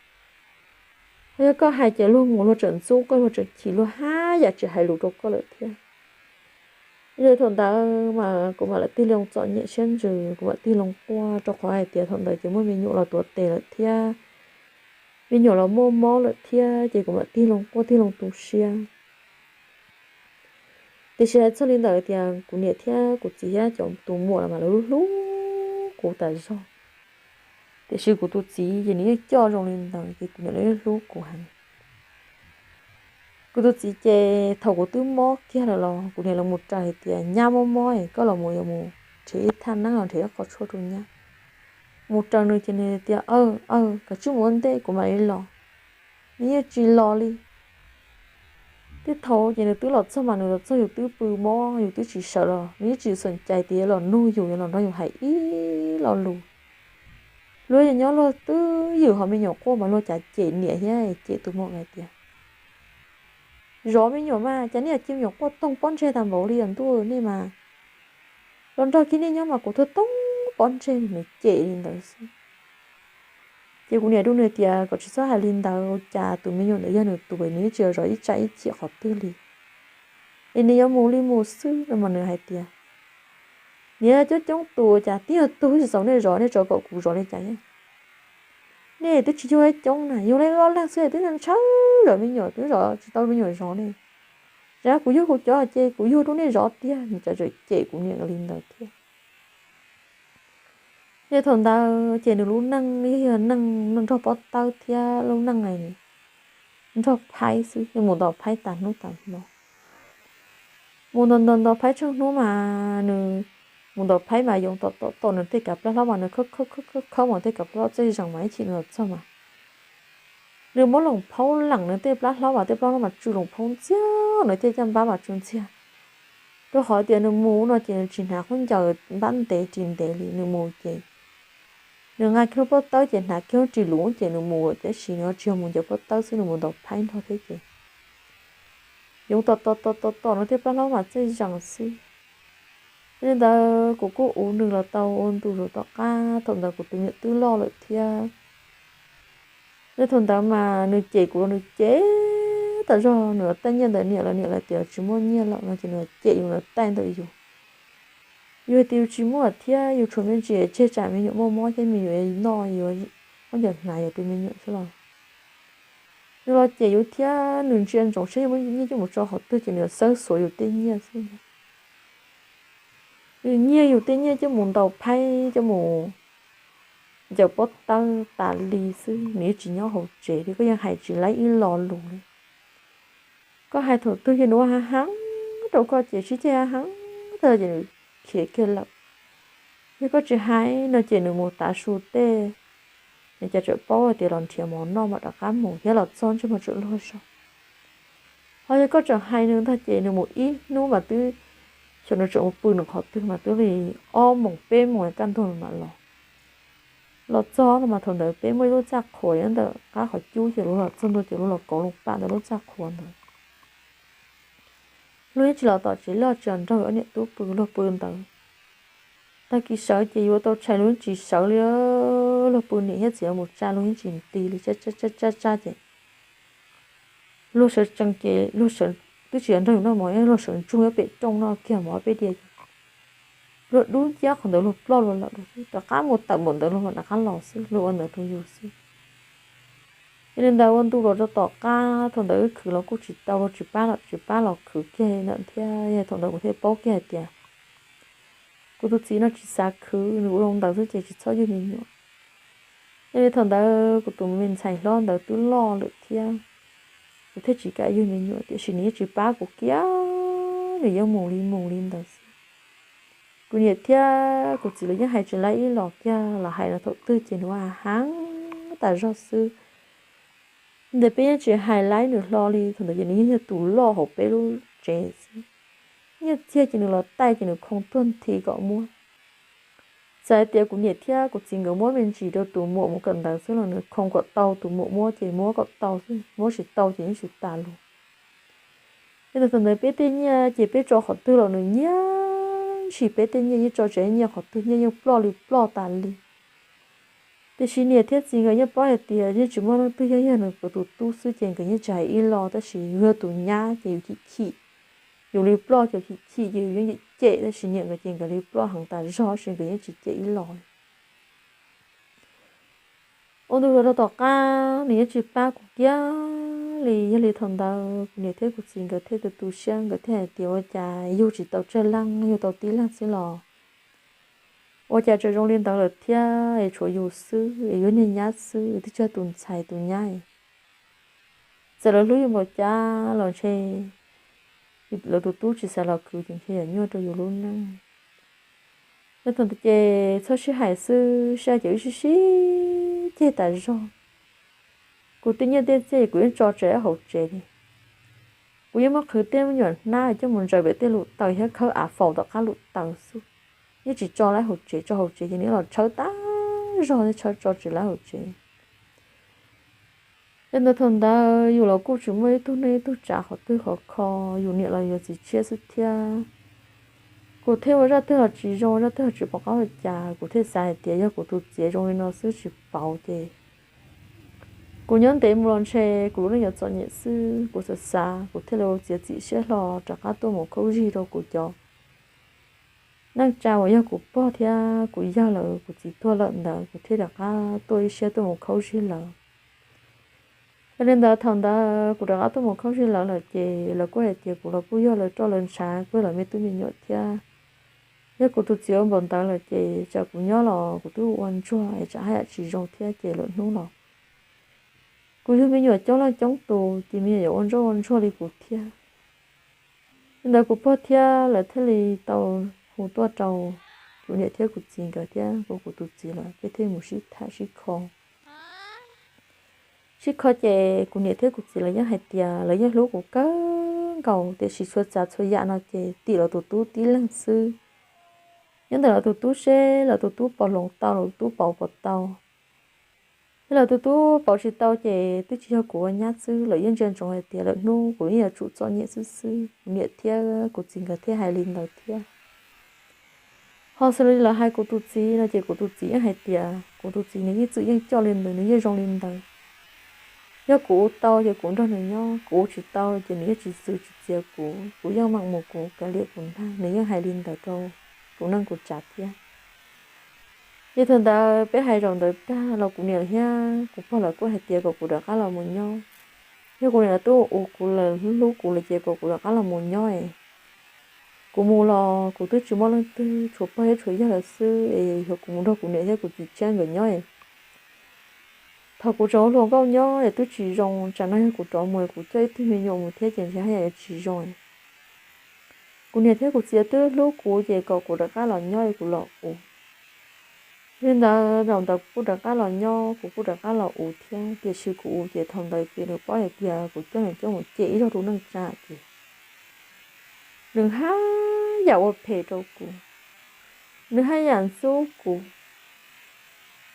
Yog koj hais ces luag mus luag tseem ntxub koj, luag tseem chim, luag haj yam tsis hais lus rau koj lawm thiab. Yog thaum ntawd mas kuv mam li tig loo txom nyem siab ntsws, kuv mam tig loo quaj, rau qhov hais tias thaum ntawd ces muaj me nyuam los tuav tes lawm thiab, me nyuam los muaj mob lawm thiab, ces kuv mam tig loo quaj tig loo tu siab. Tiam sis hais txog li ntawd tias kuv niam thiab kuv txiv thiab cov tus muam los mas lawv hlub kuv tas zog. Tiam sis kuv tus txiv ces nws yeej coj zoo li ntawd ces kuv niam lawv yeej hlub kuv heev. Kuv tus txiv ces thaum kuv twb mob kiag lawm los kuv niam lawv mus raws hais tias nyab mob mob es koj los mus yuav mus nrhiav ib thaj neeb los nrhiav ib qho tshuaj rau nyab. Mus raws nws ces nws tias, aw, aw, koj tsij mus ua ntej kuv mam li los. Nws yeej tsis los li. Tej thaum ces nws twb los txog mas nws los txog yus twb pw mob yus twb tsis sawv los nws yeej tsis xam cai tias yuav los nug yus, yuav los nrog yus hais ib lo lus. Luag yog nyob luag twb ywm ho me nyuam quaj mas luag cas cem niam thiab cem tus muam hais tias, zov me nyuam mas cas nej cia me nyuam quaj toog pob ntseg tas npaum li os ntuj, nej mas los nrog kiag nej nyob mas kuv tuag toog pob ntseg, nws cem li ntawd xwb. Ces kuv niam rau nws tias kom tsis txhob hais li ntawd, ua cas tus me nyuam ntawd yog nws tus, nws yeej tsis zov ib tsab ib chim qhov twg li. Es nws yuav mus li mus xwb no mas nws hais tias, niam, coob coob tus cas tib yog tug tsis txaus nej zov, nej tso kom kuv zov li cas thiab. Nej twb tsis yug coob na, yug li ob leeg xwb twb ntshaw zov me nyuam, twb zov tsis tau me nyuam zov li. Zam kuv yug kuv cov ces kuv yug rau nej zov tiag, nws cas tseem cem kuv niam li ntawd thiab. Ces thaum ntawd ces nws lub neej yog neej nrog pob tawb thiab lub neej nrog phaib xwb, mus ntaus phaib tas hnub tas hmo. Mus ntaus ntaus ntaus phaib tsheej hnub mas nws mus ntaus phaib mas yoov tom tom tom nws tej kav plab hlob mas nws khawb khawb khawb khawb mas tej kav plab hlob txej zees mas ib chim nws los txog mas nws muab loos phaub leem nws tej plab hlob mas tej plab hlob mas tsw loos phaub ntxiag, nws tej caj npab mas tsw ntxiag. Rau qhov tias nws mus no ces nws tsis hnav khaub ncaws npab ntev ris ntev li, nws mus ces nws nqa kiag lub pob tawb ces hnav kiag lub ris luv ces nws mus, tab sis nws tsis yog mus ncaws pob tawb xwb, nws mus ntaus phaib nrog thiab ces yoov tom tom tom tom tom nws tej plab hlob mas txej zees xwb. Yog li ntawd kuv kuj uv nws los tau ua ntu zus tom qab, thaum ntawd kuv tus me nyuam twb loj lawm thiab. Yog thaum ntawd mas nws cem kuv los nws cem tas zog, nws taij nyiaj ntawm niam los niam lawv tias tsis muaj nyiaj lawm no ces nws cem yus, nws taij ntawm yus. Yus hais tias yus tsis muaj thiab yus tshuav me ntsis tseg tsam me nyuam muaj mob thiab me nyuam noj yuav ob ncaws hnav yus tus me nyuam xwb los. Nws los cem yus thiab nws ntsia ntsoov saib yus muaj nyiaj coj mus tso qhov twg ces nws xawb xuav yus tej nyiaj xwb. Nws nyiag yus tej nyiaj coj mus ntaus phaib, coj mus ncaws pob tawb tas li xwb, nws yeej tsis nyob hauv tsev li, koj yeej hais tsis laib ib lo lus li. Koj hais thaum twg ces nws ua hav heev rau koj ces sib ceg hav heev tag ces nws khiav kiag lawm. Yog koj tsis hais no ces nws mus tav su tej, nws cas tseem paub hais tias los nrhiav mov noj mas rov qab mus thiab los txog ntsej muag tseem luag zog. Ho yog koj tseem hais nws ntag ces nws mus ib hnub mas twb, xyov nws tseem mus pw nws qhov twg mas twb li ob moos peb moos kaj ntug mam los. Los txog no mas thaum ntawd peb muaj ib lub txaj qhua nyob ntawm qab qhov cub ces luag los txog ntua ces luag los kauv loo pam ntawm lub txaj qhua ntawd. Luag yeej tsis los tom tsev loj tsis los nrog ob niam tub pw, luag pw ntawd. Tag kis sawv ces yuav tau tshais luag yeej tsis sawv li, luag pw niam thiab txiv los mus tsa luag yeej tsis nti li, tsa tsa tsa ces luag sawv tsees ces luag sawv twb tsis yog nrog yus noj mov, luag sawv ntsoog ib pem rooj noj kiag mov peb diav ces luag dub nciab qhov ntawd luag ploj luag lawm xwb, rov qab mus tawm npaum ntawd luag mam rov qab los xwb, luag ua ntawd rau yus xwb. Yog li ntawd ua ntu los rau tom qab, thaum ntawd wb khwv los kuj tsis tau, luag tsis pab los tsis pab los khwv kiag ntawd thiab, yog thaum ntawd kuv thiaj paub kiag hais tias kuv tus txiv no tsis xav khwv, nws ua zoo ntawd xwb ces tsis txhob yug me nyuam. Yog li thaum ntawd kuv tus me ntxhais hlob ntawd twb loj lawm thiab, kuv thiaj tsis kam yug me nyuam, tiam sis nws yeej tsis pab kuv kiag, nws yeej mus li mus li ntawd xwb. Kuv niam thiab kuv txiv los yeej hais tsis laib ib los kiag, los hais los thaum twg ces nws ua hav heev tas zog xwb. Ntawm peb yeej tsis hais laib nws hlo li, thaum ntawd ces nws yeej yog tus loj hauv peb lub tsev xwb. Nyiaj txiag ces nws los taij ces nws khoo tuag nthi kom muab. Txawm hais tias kuv niam thiab kuv txiv nkawd muab me ntsis rau tus muam mus kawm ntawv xwb los nws khoo kom tau, tus muam muab ces muab kom tau xwb, muab tsis tau ces yeej tsis tas lus. Yog li thaum ntawd peb tej nyiaj ces peb tso qhov twg los nws nyiag ntshis peb tej nyiaj, yeej tso tsev nyiaj qhov twg nyiaj yeej ploj li ploj tas li. Tiam sis niam thiab txiv nkawd yeej paub hais tias yeej tsis muaj leej twg, yeej yog nws tus tub xwb ces nkawd yeej tsis hais ib los, tab sis yog tus nyab ces yus chim chim, yus li ploj ces chim chim ces yus yeej cem, tab sis niam nkawd ces nkawd li ploj heev tas zog tab sis nkawd yeej tsis cem ib los li. Ua ntu zus rau tom qab nws yeej tsis pab kuv kiag li. Yog li thaum ntawd kuv niam thiab kuv txiv nkawd thiaj tu tu siab, nkawd thiaj hais tias ua cas yug tsis tau tsawg leej, yug tau tib leeg xwb los ua cas tseem zoo li ntawd lawm thiab, es tshuav yus xwb es yus niag nyab xwb, twb tsis yog tus ntxhais tus nyab. Txawm lawv hlub yus npaum cas los ntshe lawv tus tub tsis xav los khwv ces ntshe yam nyuaj rau yus lub neej. Yog thaum ntawd ces txhob sib hais xwb, sib hais ces wb sib sib ceg tas zog. Kuv tej nyiaj tej txiaj kuv yeej tso tseg hauv tsev li. Kuv yeej muab qhwv tej me nyuam hnab coj mus ntsaws pem tej lub taws thiab khawb av faus tom qab lub taws xwb. Yeej tsis tso lawm hauv tsev, tso hauv tsev ces nws los tshawb tas zog, tshawb tso tseg lawm hauv tsev. Yog ntawd thaum ntawd yus los kuj tsis muaj ib tug neej ib tug tsav qhov twg qhov kho, yus niam los yuav txiv tshiab xwb thiab. Kuv thiaj ua zaj twg los tsis zoo, zaj twg los tsis pom qab ua cas, kuv thiaj xav hais tias yog kuv tus txiv zoo li no xwb tsis pauv ces kuv nyob ntev mus los ntshe kuv lub neej yuav txom nyem xwb. Kuv xav xav kuv thiaj li ua txiav txim siab hlo rov qab tuaj mus khaub zig rau kuv cov neej tsa uas yog kuv pog thiab kuv yawg lawv, kuv txiv tuag lawm ntawd kuv thiaj rov qab tuaj ib siab tuaj mus khaub zig lawv. Yog li ntawd thaum ntawd kuv rov qab tuaj mus khaub zig lawv lawm ces lawv kuj hais tias kuv los kuj yog lawv roj lawv ntshav, kuj yog lawv me tub me nyuam thiab. Yog kuv tus txiv ua npaum ntawd lawm ces tsam kuv nyob los kuv twb ua ntsuag es tsam haj yam tsis zoo thiab ces lwm hnub los kuv yug me nyuam coob leej coob tus ces me nyuam yuav ua ntsuag ua ntsuag li kuv thiab. Li ntawd kuv pog thiab lawv thiaj li tau hu tuaj rau kuv niam thiab kuv txiv nkawd thiab kuv, kuv tus txiv lawm peb thiaj mus sib tham sib kho. Sib kho ces kuv niam thiab kuv txiv lawv yeej hais tias lawv yeej hlub kuv kawg nkaus tiam sis txhua tsav txhua yam no ces tim lawv tus tub tib leeg xwb. Nyob ntawm lawv tus tub seb lawv tus tub pauv hloov tau, lawv tus tub pauv puas tau. Yog lawv tus tub pauv tsis tau ces twb tsis yog kuv ua nyab xwb, lawv yeej ntsia ntsoov hais tias lwm hnub kuv yeej yuav tsum txom nyem xwb xwb. Kuv niam thiab kuv txiv nkawd thiaj hais li ntawd thiab. Ho xws li lawv hais kuv tus txiv no ces kuv tus txiv yeej hais tias kuv tus txiv nws yeej txwm yeej coj li ntawd, nws yeej zoo li ntawd. Yog kuv ua tau ces kuv nrog nws nyob, kuv ua tsis tau ces nws yeej tsis txwv tsis txiav kuv, kuv yeej meem mus kuv kav liam kuv nag, nws yeej hais li ntawd rau kuv neej kuv tsav thiab. Ces thaum ntawd peb hais zaum ntawd tag los kuv niam thiab kuv pog lawv kuj hais tias kom kuv rov qab los mus nyob. Yog kuv niam lawv twb ua kuv lawm, hlub kuv lawm ces kom kuv rov qab los mus nyob es kuv mus los kuv twb tsis muaj leej twg, tshuav pog thiab tshuav yawg lawm xwb es yog kuv mus nrog kuv niam thiab kuv txiv tshiab nkawd nyob es thaum kuv tseem ua hluas nkauj nyob es twb tsis zoo, tsam no yog kuv rov mus kuv coj ib tug me nyuam mus thiab ces ntshe haj yam yuav tsis zoo. Kuv niam thiab kuv txiv twb hlub kuv ces kom kuv rov qab los nyob es kuv los ua. Li ntawd zaum ntawd kuv kuj rov qab los nyob, kuv kuj rov qab los ua thiab, tiam sis kuv ua ces thaum ntawd ces nws paub hais tias kuv coj nws coj mus cem ib zaug rau neej tsa ces nws haj yam ua phem rau kuv, nws haj yam ntxub kuv.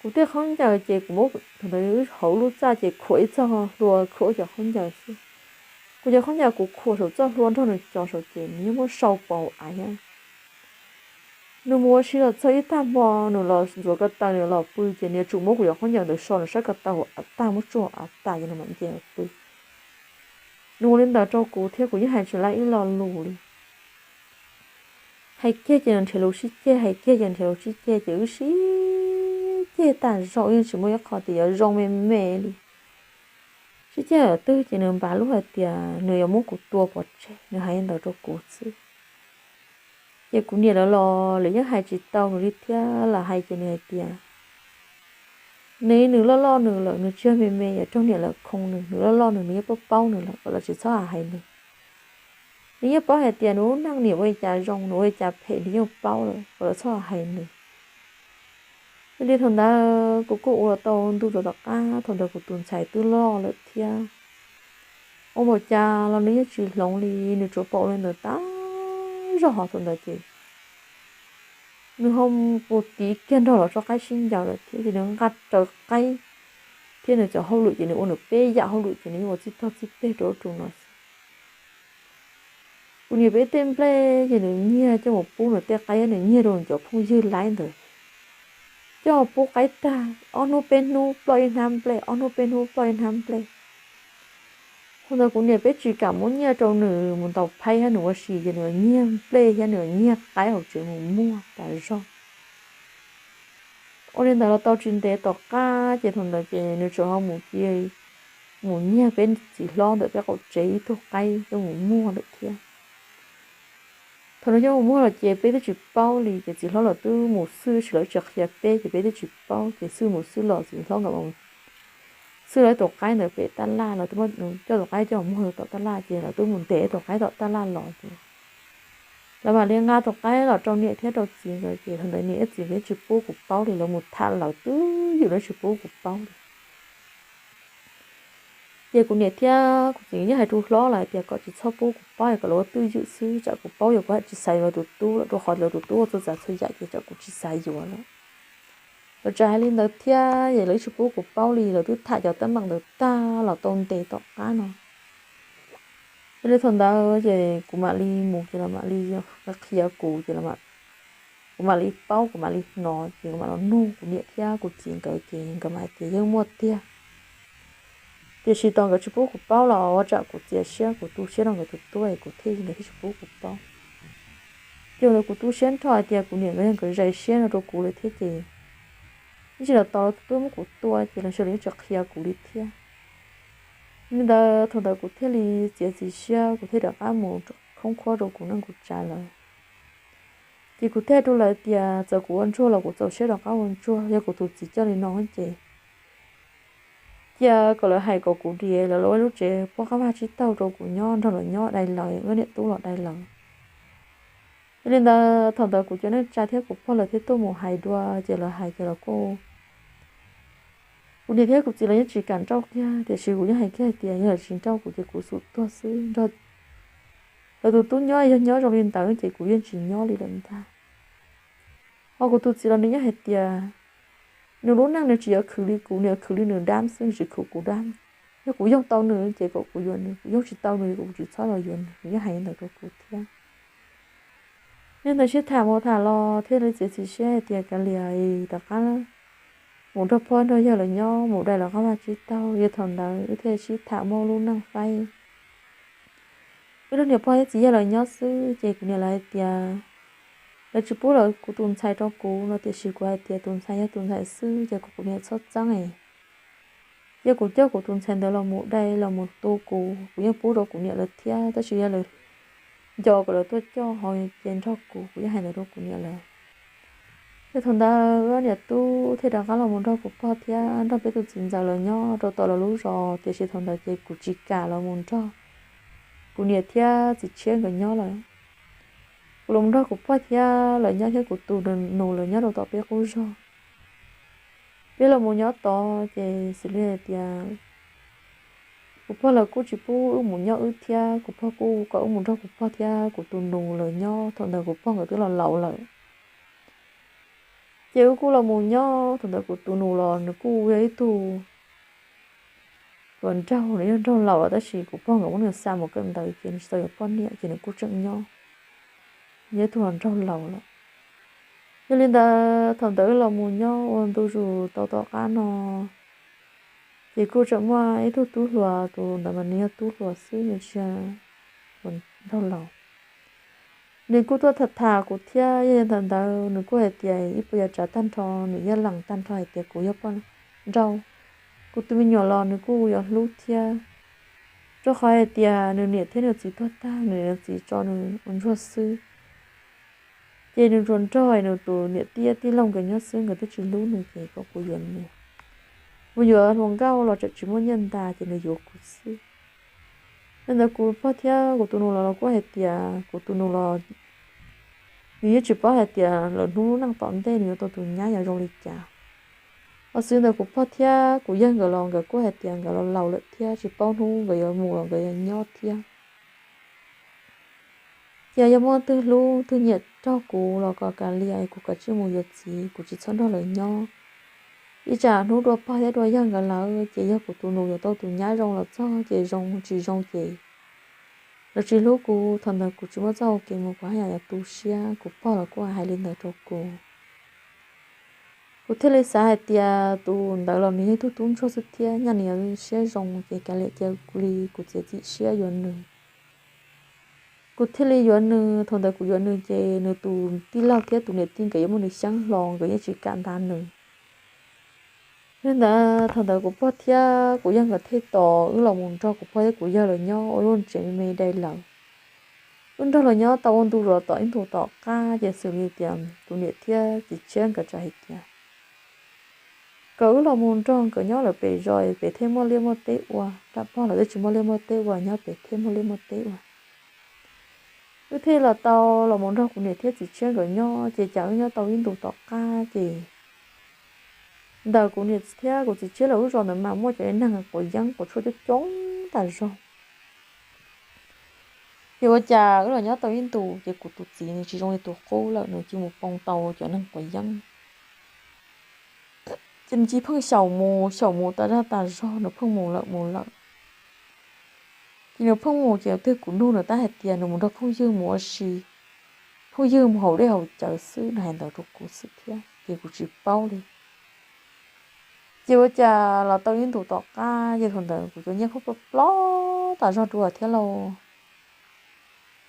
Kuv tej khaub ncaws ces kuv muab, thaum ntawd hauv lub txaj ces khuam ib txoj hlua khuam cov khaub ncaws xwb. Kuv cov khaub ncaws kuv khuam saum txoj hlua nrog nws cov saum ces nws yeej muab sau pauv av thiab. Nws mus ua si los txog ib tag hmo nws los ntxuav ko taw nws los pw ces nws yuav tsum muab kuv cov khaub ncaws ntawd so nws sab ko taw hauv av tag, muab tsuj av tas ces nws mam nce los pw. Nws ua li ntawd rau kuv thiab kuv yeej hais tsis tau ib lo lus li. Hais kiag ces nws nrhiav lus sib ceg, hais kiag ces nws nrhiav lus sib ceg ces wb sib ceg tas zog, wb yeej tsis muaj ib qho tias yuav zoo me me li. Sib ceg thaum twg ces nws npav lub hais tias nws yuav muab kuv tua pov tseg, nws hais li ntawd rau kuv xwb. Ces kuv niam lawv los lawv yeej hais tsis tau nws li thiab, lam hais ces nws hais tias nws, nws loj loj nws lawm, nws tsis yog me me, yog raug niam lawv khoo nws, nws loj loj nws, nws yeej paub paub nws lawm, kom lawv tsis txhob hais nws. Nws yeej paub hais tias nws lub neej niam ua li cas zoo, nws ua li cas phem, nws yeej paub lawm, kom lawv txhob hais nws. Yog li thaum ntawd kuv kuj ua tau ntu rau tom qab, thaum ntawd kuv tus ntxhais twb loj lawm thiab. Ua npaum cas los nws yeej tsis hloov li, nws tsuas pom ua li ntawd tas zog. Thaum ntawd ces nws ho mus tiv kiag nrog lawv tso qaib sib ncaws lawm thiab, ces nws nqa raws qaib thiab nws cov hauj lwm ces nws ua nws peb yam hauj lwm ces nws yeej ua txij tog txij peg rau ub rau no xwb. Kuv niam peb tej nplej ces nws nyiag coj mus pub nws tej qaib, nws nyiag rau nws cov phooj ywg laib ntawd. coj pub qaib tag, ob hnub peb hnub ploj ib hnab nplej, ob hnub peb hnub ploj ib hnab nplej. Thaum ntawd kuv niam peb tsis kam muab nyiaj rau nws mus ntaus phaib thiab nws ua si ces nws nyiag nplej thiab nws nyiag qaib hauv tsev mus muag tas zog. Ua li ntawd los tau tsis ntev tom qab ces thaum ntawd ces nws tseem ho mus cia, mus nyiag peb txiv hlob ntawm peb qaum tsev ib tug qaib coj mus muag lawm thiab. Thaum nws coj mus muag lawm ces peb twb tsis paub li ces txiv hlob lawv twb mus xwb tab sis lawv tsis qhia peb ces peb twb tsis paub ces xwb mus xwb los txiv hlob nkawd xwb lawv tus qaib ntawd pem tab laj los twb muab coj tus qaib coj mus muag tom tab laj ces lawv twb mus ntes tus qaib tom tab laj los ces lawv mam li nqa tus qaib los rau niam thiab rau txiv nkawd ces thaum ntawd niam thiab txiv nkawd tsis pub kuv paub li, lawv mus tham lawv twb ywm lawv tsis pub kuv paub li. Ces kuv niam thiab kuv txiv yeej hais rau hlob lawm hais tias kom tsis txhob pub kuv paub es kom lawv ua twj ywm xwb, tsam kuv paub yog kuv hais tsis xav yuav lawv tus tub lawm, rau qhov lawv tus tub ua txhua tsav txhua yam ces tsam kuv tsis xav yuav lawm. Lawv tseem hais li ntawd thiab es lawv tsis pub kuv paub li, lawv twb tham cov teeb meem ntawd tag los tau ntev tom qab no. Yog li thaum ntawd ces kuv mam li mus ces lawv mam li qhia kuv ces kuv mam li paub, kuv mam li hnov ces kuv mam los nug kuv niam thiab kuv txiv nkawd ces nkawd mam hais tias yeej muaj tiag. Tiam sis tos nkawd tsis pub kuv paub los ua tsam kuv txias siab kuv tu siab rau nkawd tus tub es kuv thiaj, nkawd thiaj tsis pub kuv paub. Ces ntawd kuv tu siab nrho hais tias kuv niam nkawd yog nkawd zais siab no rau kuv lawm thiab ces ib tsam los tos twb muab kuv tua ces los sawv daws yeej tsis qhia kuv li thiab. Li ntawd thaum ntawd kuv thiaj li txiav txim siab, kuv thiaj rov qab mus khoob khuab rau kuv neej kuv tsav lawm. Ces kuv thiaj hais rau lawv tias txawm kuv ua ntsuag los kuv txaus siab rov qab ua ntsuag, yog kuv tus txiv coj li no ces cia kom lawv hais kom kuv diam, lawv los ua lub tsev puab qab vaj tsib taug rau kuv nyob nrog lawv nyob dai lawv, wb niam tub los dai lawv. Yog li ntawd thaum ntawd kuv cov neej tsa thiab kuv pog lawv thiaj tuaj mus hais dua ces lawv hais ces lawv kuj, kuv niam thiab kuv txiv lawv yeej tsis kam nrauj kiag tiam sis kuv yeej hais kiag hais tias yog lawv tsis nrauj kuv ces kuv xum tuag xwb, nrog lawv tus tub nyob yog nyob zoo li ntawd ces kuv yeej tsis nyob li lawm ntag. Ho kuv tus txiv los nws yeej hais tias nws lub neej nws tsis yuav khwv li kuv, nws yuav khwv li nws dab xwb, nws tsis khwv kuv dab. Yog kuv yoog tau nws ces kom kuv yuav nws, kuv yoog tsis tau nws kuv tsis txhob los yuav nws, nws yeej hais li ntawd rau kuv thiab. Yog ntawd sib tham mus tham los thiaj li txiav txim siab hais tias kav liam, rov qab mus nrog pog nrog yawg lawv nyob, mus dai lawv qab vaj tsib taug. Yog thaum ntawd wb thiaj sib tham muaj lub neej faib, wb nrog niam pog thiab txiv yawg lawv nyob xwb ces kuv niam lawv hais tias lawv tsis pub lawv kuv tus ntxhais rau kuv no tiam sis kuv hais tias tus ntxhais yog tus ntxhais xwb ces kom kuv niam txhob txeeb es cia kuv coj kuv tus ntxhais ntawd los mus dai los mus tu kuv, kuv yeej pub rau kuv niam lawv thiab, tab sis yog lawv nco kom lawv tuaj coj ho ces nrog kuv, kuv yeej hais ntawd rau kuv niam lawv. Ces thaum ntawd wb niam tub thiaj rov qab los mus nrog kuv pog thiab nrog peb tus txiv ntxawm lawv nyob rau tom lawv lub zos, tiam sis thaum ntawd ces kuv tsis kam los mus nrog kuv niam thiab txiv tshiab nkawd nyob lawm. Kuv los mus nrog kuv pog thiab lawv nyob thiab kuv tus nus lawv nyob rau tom peb qub zos. Peb los mus nyob tod ces xws li hais tias kuv pog lawv kuj tsis pub wb mus nyob wb thiab, kuv pog kuj kom wb mus nrog kuv pog thiab kuv tus nus lawv nyob, thaum ntawd kuv pog nkawd twb los laus lawm. Ces wb kuj los mus nyob, thaum ntawd kuv tus nus los nws kuj yog ib tug hluas nraug, nws yog nraug laus los tab sis kuv pog nkawd muab nws xa mus kawm ntawv ces nws tsis tau yuav poj niam ces nws kuj tseem nyob, yog ib tug hluas nraug laus lawm. Yog li ntawd thaum ntawd wb los mus nyob ua ntu zus tau tom qab no ces kuj tseem muaj ib tug tub hluas, tus ntawd mas nws yog tub hluas xwb, nws tsis yog hluas nraug laus. Nws kuj tuaj tham tham kuv thiab, yog li ntawd nws kuj hais tias ib puas yuav tsav tag nrho nws yeej lees tag nrho hais tias kuv yog poj nrauj, kuv tus me nyuam los nws kuj yuav hlub thiab. Rau qhov hais tias nws niam thiab nws txiv tuag tag, nws niam nws txiv tso nws ua ntsuag xwb. Ces nws tsuas nrog nws tus niam tij tij laug nkawd nyob xwb, nkawd twb tsis hlub nws ces kom kuv yuav nws. Kuv yuav hluas nkauj los tseem tsis muaj nyiaj ntas ces nws yuav kuv xwb. Yog li ntawd kuv pog thiab kuv tus nus los los kuj hais tias kuv tus nus los nws yeej tsis paub hais tias lawv hnub neej tom ntej nws yuav tau tus nyab yog zoo li cas. Ho xws li ntawd kuv pog thiab kuv yawg nkawd los nkawd kuj hais tias nkawd los laus lawm thiab tsis paub hnub nkawd yuav mus los nkawd yuav nyob thiab. Ces yog muaj leej twg hlub twg nyiam nrog kuv los kom kav liam, kuv kav tsij mus yuav txiv, kuv tsis txhob nrog lawv nyob. Ib tsam hnub dua pog thiab dua yawg nkawd lawm ces yog kuv tus nus yuav tau tus nyab zoo los txog ces zoo, tsis zoo ces lawv tsis hlub kuv, thaum ntawd kuv tsis muaj txoj hau kev mus kuv haj yam yuav tu siab, kuv pog los kuj hais li ntawd rau kuv. Kuv thiaj li xav hais tias tus ntawd los nws yog ib tug tub ntsuag xwb thiab, nyaj nws yuav siab zoo ces kav liam cia kuv li kuv txiav txim siab yuav nws. Kuv thiaj li yuav nws. Thaum ntawd kuv yuav nws ces nws tus tij laug thiab tus niam tij nkawd yuav muab nws xyeeb hlo, nkawd yeej tsis kam ntav nws. Li ntawd thaum ntawd kuv pog thiab kuv yawg nkawd thiaj tos wb los mus nrog kuv pog thiab kuv yawg lawv nyob ua luaj ntsev me me dai lawm. Wb nrog lawv nyob tau ua ntu zos tom ib ntus tom qab ces xws li tias tus niam thiab txiv tshiab nkawd txawm hais tias kom wb los mus nrog nkawd nyob lawm pem zos pem thiaj muaj liaj muaj teb ua, lam pog lawv twb tsis muaj liaj muaj teb ua, nyob pem thiaj muaj liaj muaj teb ua. Wb thiaj los tau los mus nrog kuv niam thiab txiv tshiab nkawd nyob ces cas wb nyob tau ib ntus tom qab ces ntawm kuv niam thiab kuv txiv tshiab lawv lub zos ntawd mas muaj cov neeg quav yeeb quav tshuaj coob coob tas zog. Ces ua cas wb los nyob tau ib ntus ces kuv tus txiv nws tsis zoo li tus qub lawm, nws cia mus poob tau cov neeg quav yeeb. Ces nws cia pheej xyaum mus xyaum mus tas zog tas zog, nws pheej mus lawm mus lawm. Ces nws pheej mus ces twg kuv nug nws tab hais tias nws mus nrog phooj ywg mus ua si, phooj ywg mus haus dej haus cawv xwb, nws hais ntawd rau kuv xwb thiab ces kuv tsis paub li. Ces ua cas los tau ib ntus tom qab ces thaum ntawd kuv cov nyiaj ploj ploj tas zog dua thiab lauj.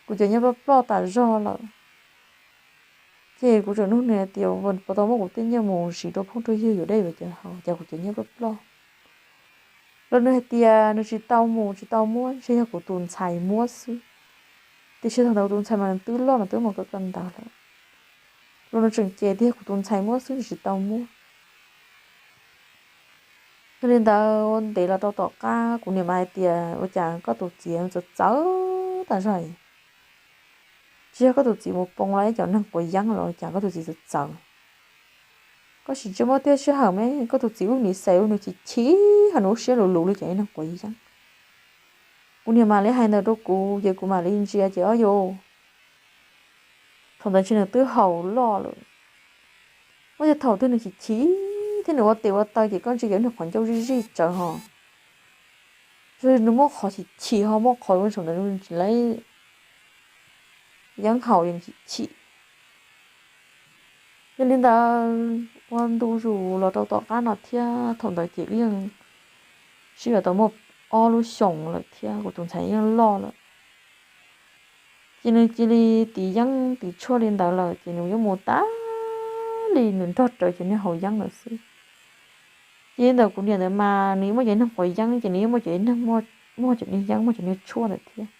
Kuv cov nyiaj ploj ploj tas zog lawm. Ces kuv tseem nug nws hais tias puas tau muab kuv tej nyiaj mus siv rau phooj rau ywg yuav dej yuav cawv haus, cas kuv cov nyiaj ploj ploj. Los nws hais tias nws tsis tau mus tsis tau muab, ntshe yog kuv tus ntxhais muab xwb. Tiam sis thaum ntawd kuv tus ntxhais mas nws twb loj, nws twb mus kawm kawm ntawv lawm. Los nws tseem cem tias yog kuv tus ntxhais muab xwb, nws tsis tau muab. Yog li ntawd ua ntev los rau tom qab kuv niam mas hais tias ua cas koj tus txiv txawv txawv tas zog, tsis yog koj tus txiv mus poob los ib cov neeg quav yeeb los cas koj tus txiv txawv txawv. Koj sim ntsia muaj tej sij hawm mas koj tus txiv ub niv xais ub nws chim chim ho nws ub siab luv luv li cov neeg quav yeeb. Kuv niam mam li hais ntawd rau kuv ces kuv mam li ntsia ces ob yus, thaum ntawd ntshe nws twb haus loj lawm. Muaj tej thaum twg nws chim chim thiab nws ua tes ua taw ces koj ntsia ces nws qhov ncauj zij zij tsawv ho. Nws muaj qhov chim chim ho muaj qhov thaum ntawd nws tsis laib yeeb haus, nws chim chim. Yog li ntawd ua ntu zus los rau tom qab no thiab thaum ntawd ces wb yeej sib yuav tau muaj ob lub xyoos lawm thiab kuv tus ntxhais yeej loj lawm. Ces nws cia li tiv yeeb tiv tshuaj li ntawd lawm ces nws yuav mus tas li nws nrog rawv cov neeg haus yeeb lawm xwb. Ces li ntawd kuv niam ntawd mas nws yeej muaj cov neeg quav yeeb ces nws yeej muaj cov neeg muaj cov niag yeeb muaj cov niag tshuaj ntawd thiab.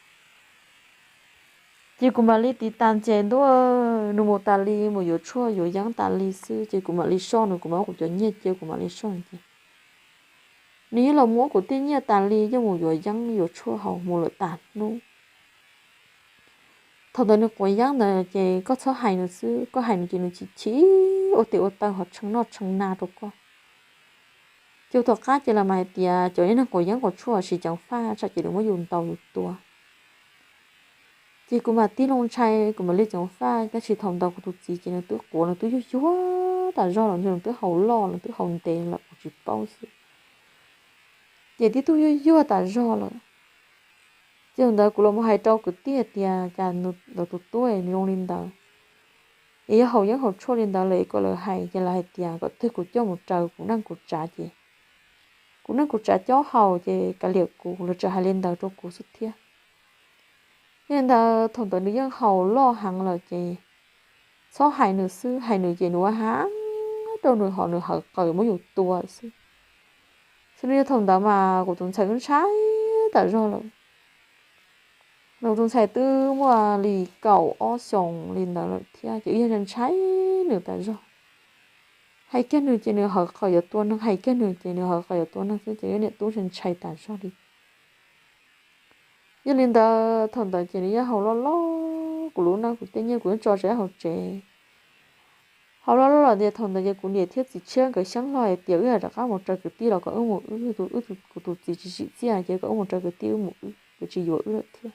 Ces kuv mam li tiv tas ces ntuj, nws mus tas li mus yuav tshuaj yuav yeeb tas li xwb ces kuv mam li soj nws, kuv mam muab kuv cov nyiaj cia kuv mam li soj nws ces nws yeej los muab kuv tej nyiaj tas li coj mus yuav yeeb yuav tshuaj haus mus lawm tas hnub. Thaum ntawd nws quav yeeb ntawd ces koj txhob hais nws xwb, koj hais nws ces nws chim chim ua tes ua taw ho tshee noj tshee na rau koj. Ces tom qab ces los mas hais tias cov neeg quav yeeb quav tshuaj siv ceev faj tsam ces nws muab yus ntaus yus tua. Ces kuv mam tig loo ntshai kuv mam li ceev faj, tab sis thaum ntawd kuv tus txiv ces nws twb quav nws twb yuag yuag tas zog lawm, nws twb haus loj nws twb haus ntev lawm kuv tsis paub xwb. Ces tib tug yuag yuag tas zog lawm. Ces thaum ntawd kuv los mus hais rau kwv tij hais tias cas lawv tus tub nws zoo li ntawd, es yog haus yeeb haus tshuaj li ntawd lawm es kom lawv hais, ces lawv hais tias kom twg kuv coj mus raws kuv neej kuv tsav ces kuv neej kuv tsav cob haus ces kav liam kuv, lawv tseem hais li ntawd rau kuv xwb thiab. Yog li ntawd thaum ntawd nws yeej haus loj heev lawm ces txhob hais nws xwb, hais nws ces nws ua heev rau nws ho nws hawv qawm muab yus tua xwb. Xws li yog thaum ntawd mas kuv tus ntxhais ntshai tas zog lawm. Nws tus ntxhais twb muaj li kaum ob xyoos li ntawd lawm thiab ces wb yeej ntshai nws tas zog. Hais kiag nws ces nws hawv qawm yuav tua neeg, hais kiag nws ces nws hawv qawm yuav tua neeg xwb ces wb niam tub ntshai ntshai tas zog li. Yog li ntawd thaum ntawd ces nws yeej haus loj loj, kuv lub neej kuv tej nyiaj kuv yeej tso tseg hauv tsev. Haus loj loj lawm tias thaum ntawd ces kuv niam thiab txiv tshiab nkawd xyeeb hlo hais tias wb rov qab mus raws kwv tij los kom wb mus wb, kuv tus txiv tsis tsim txiaj ces kom wb mus raws kwv tij wb mus wb, kuv tsis yuav wb lawm thiab.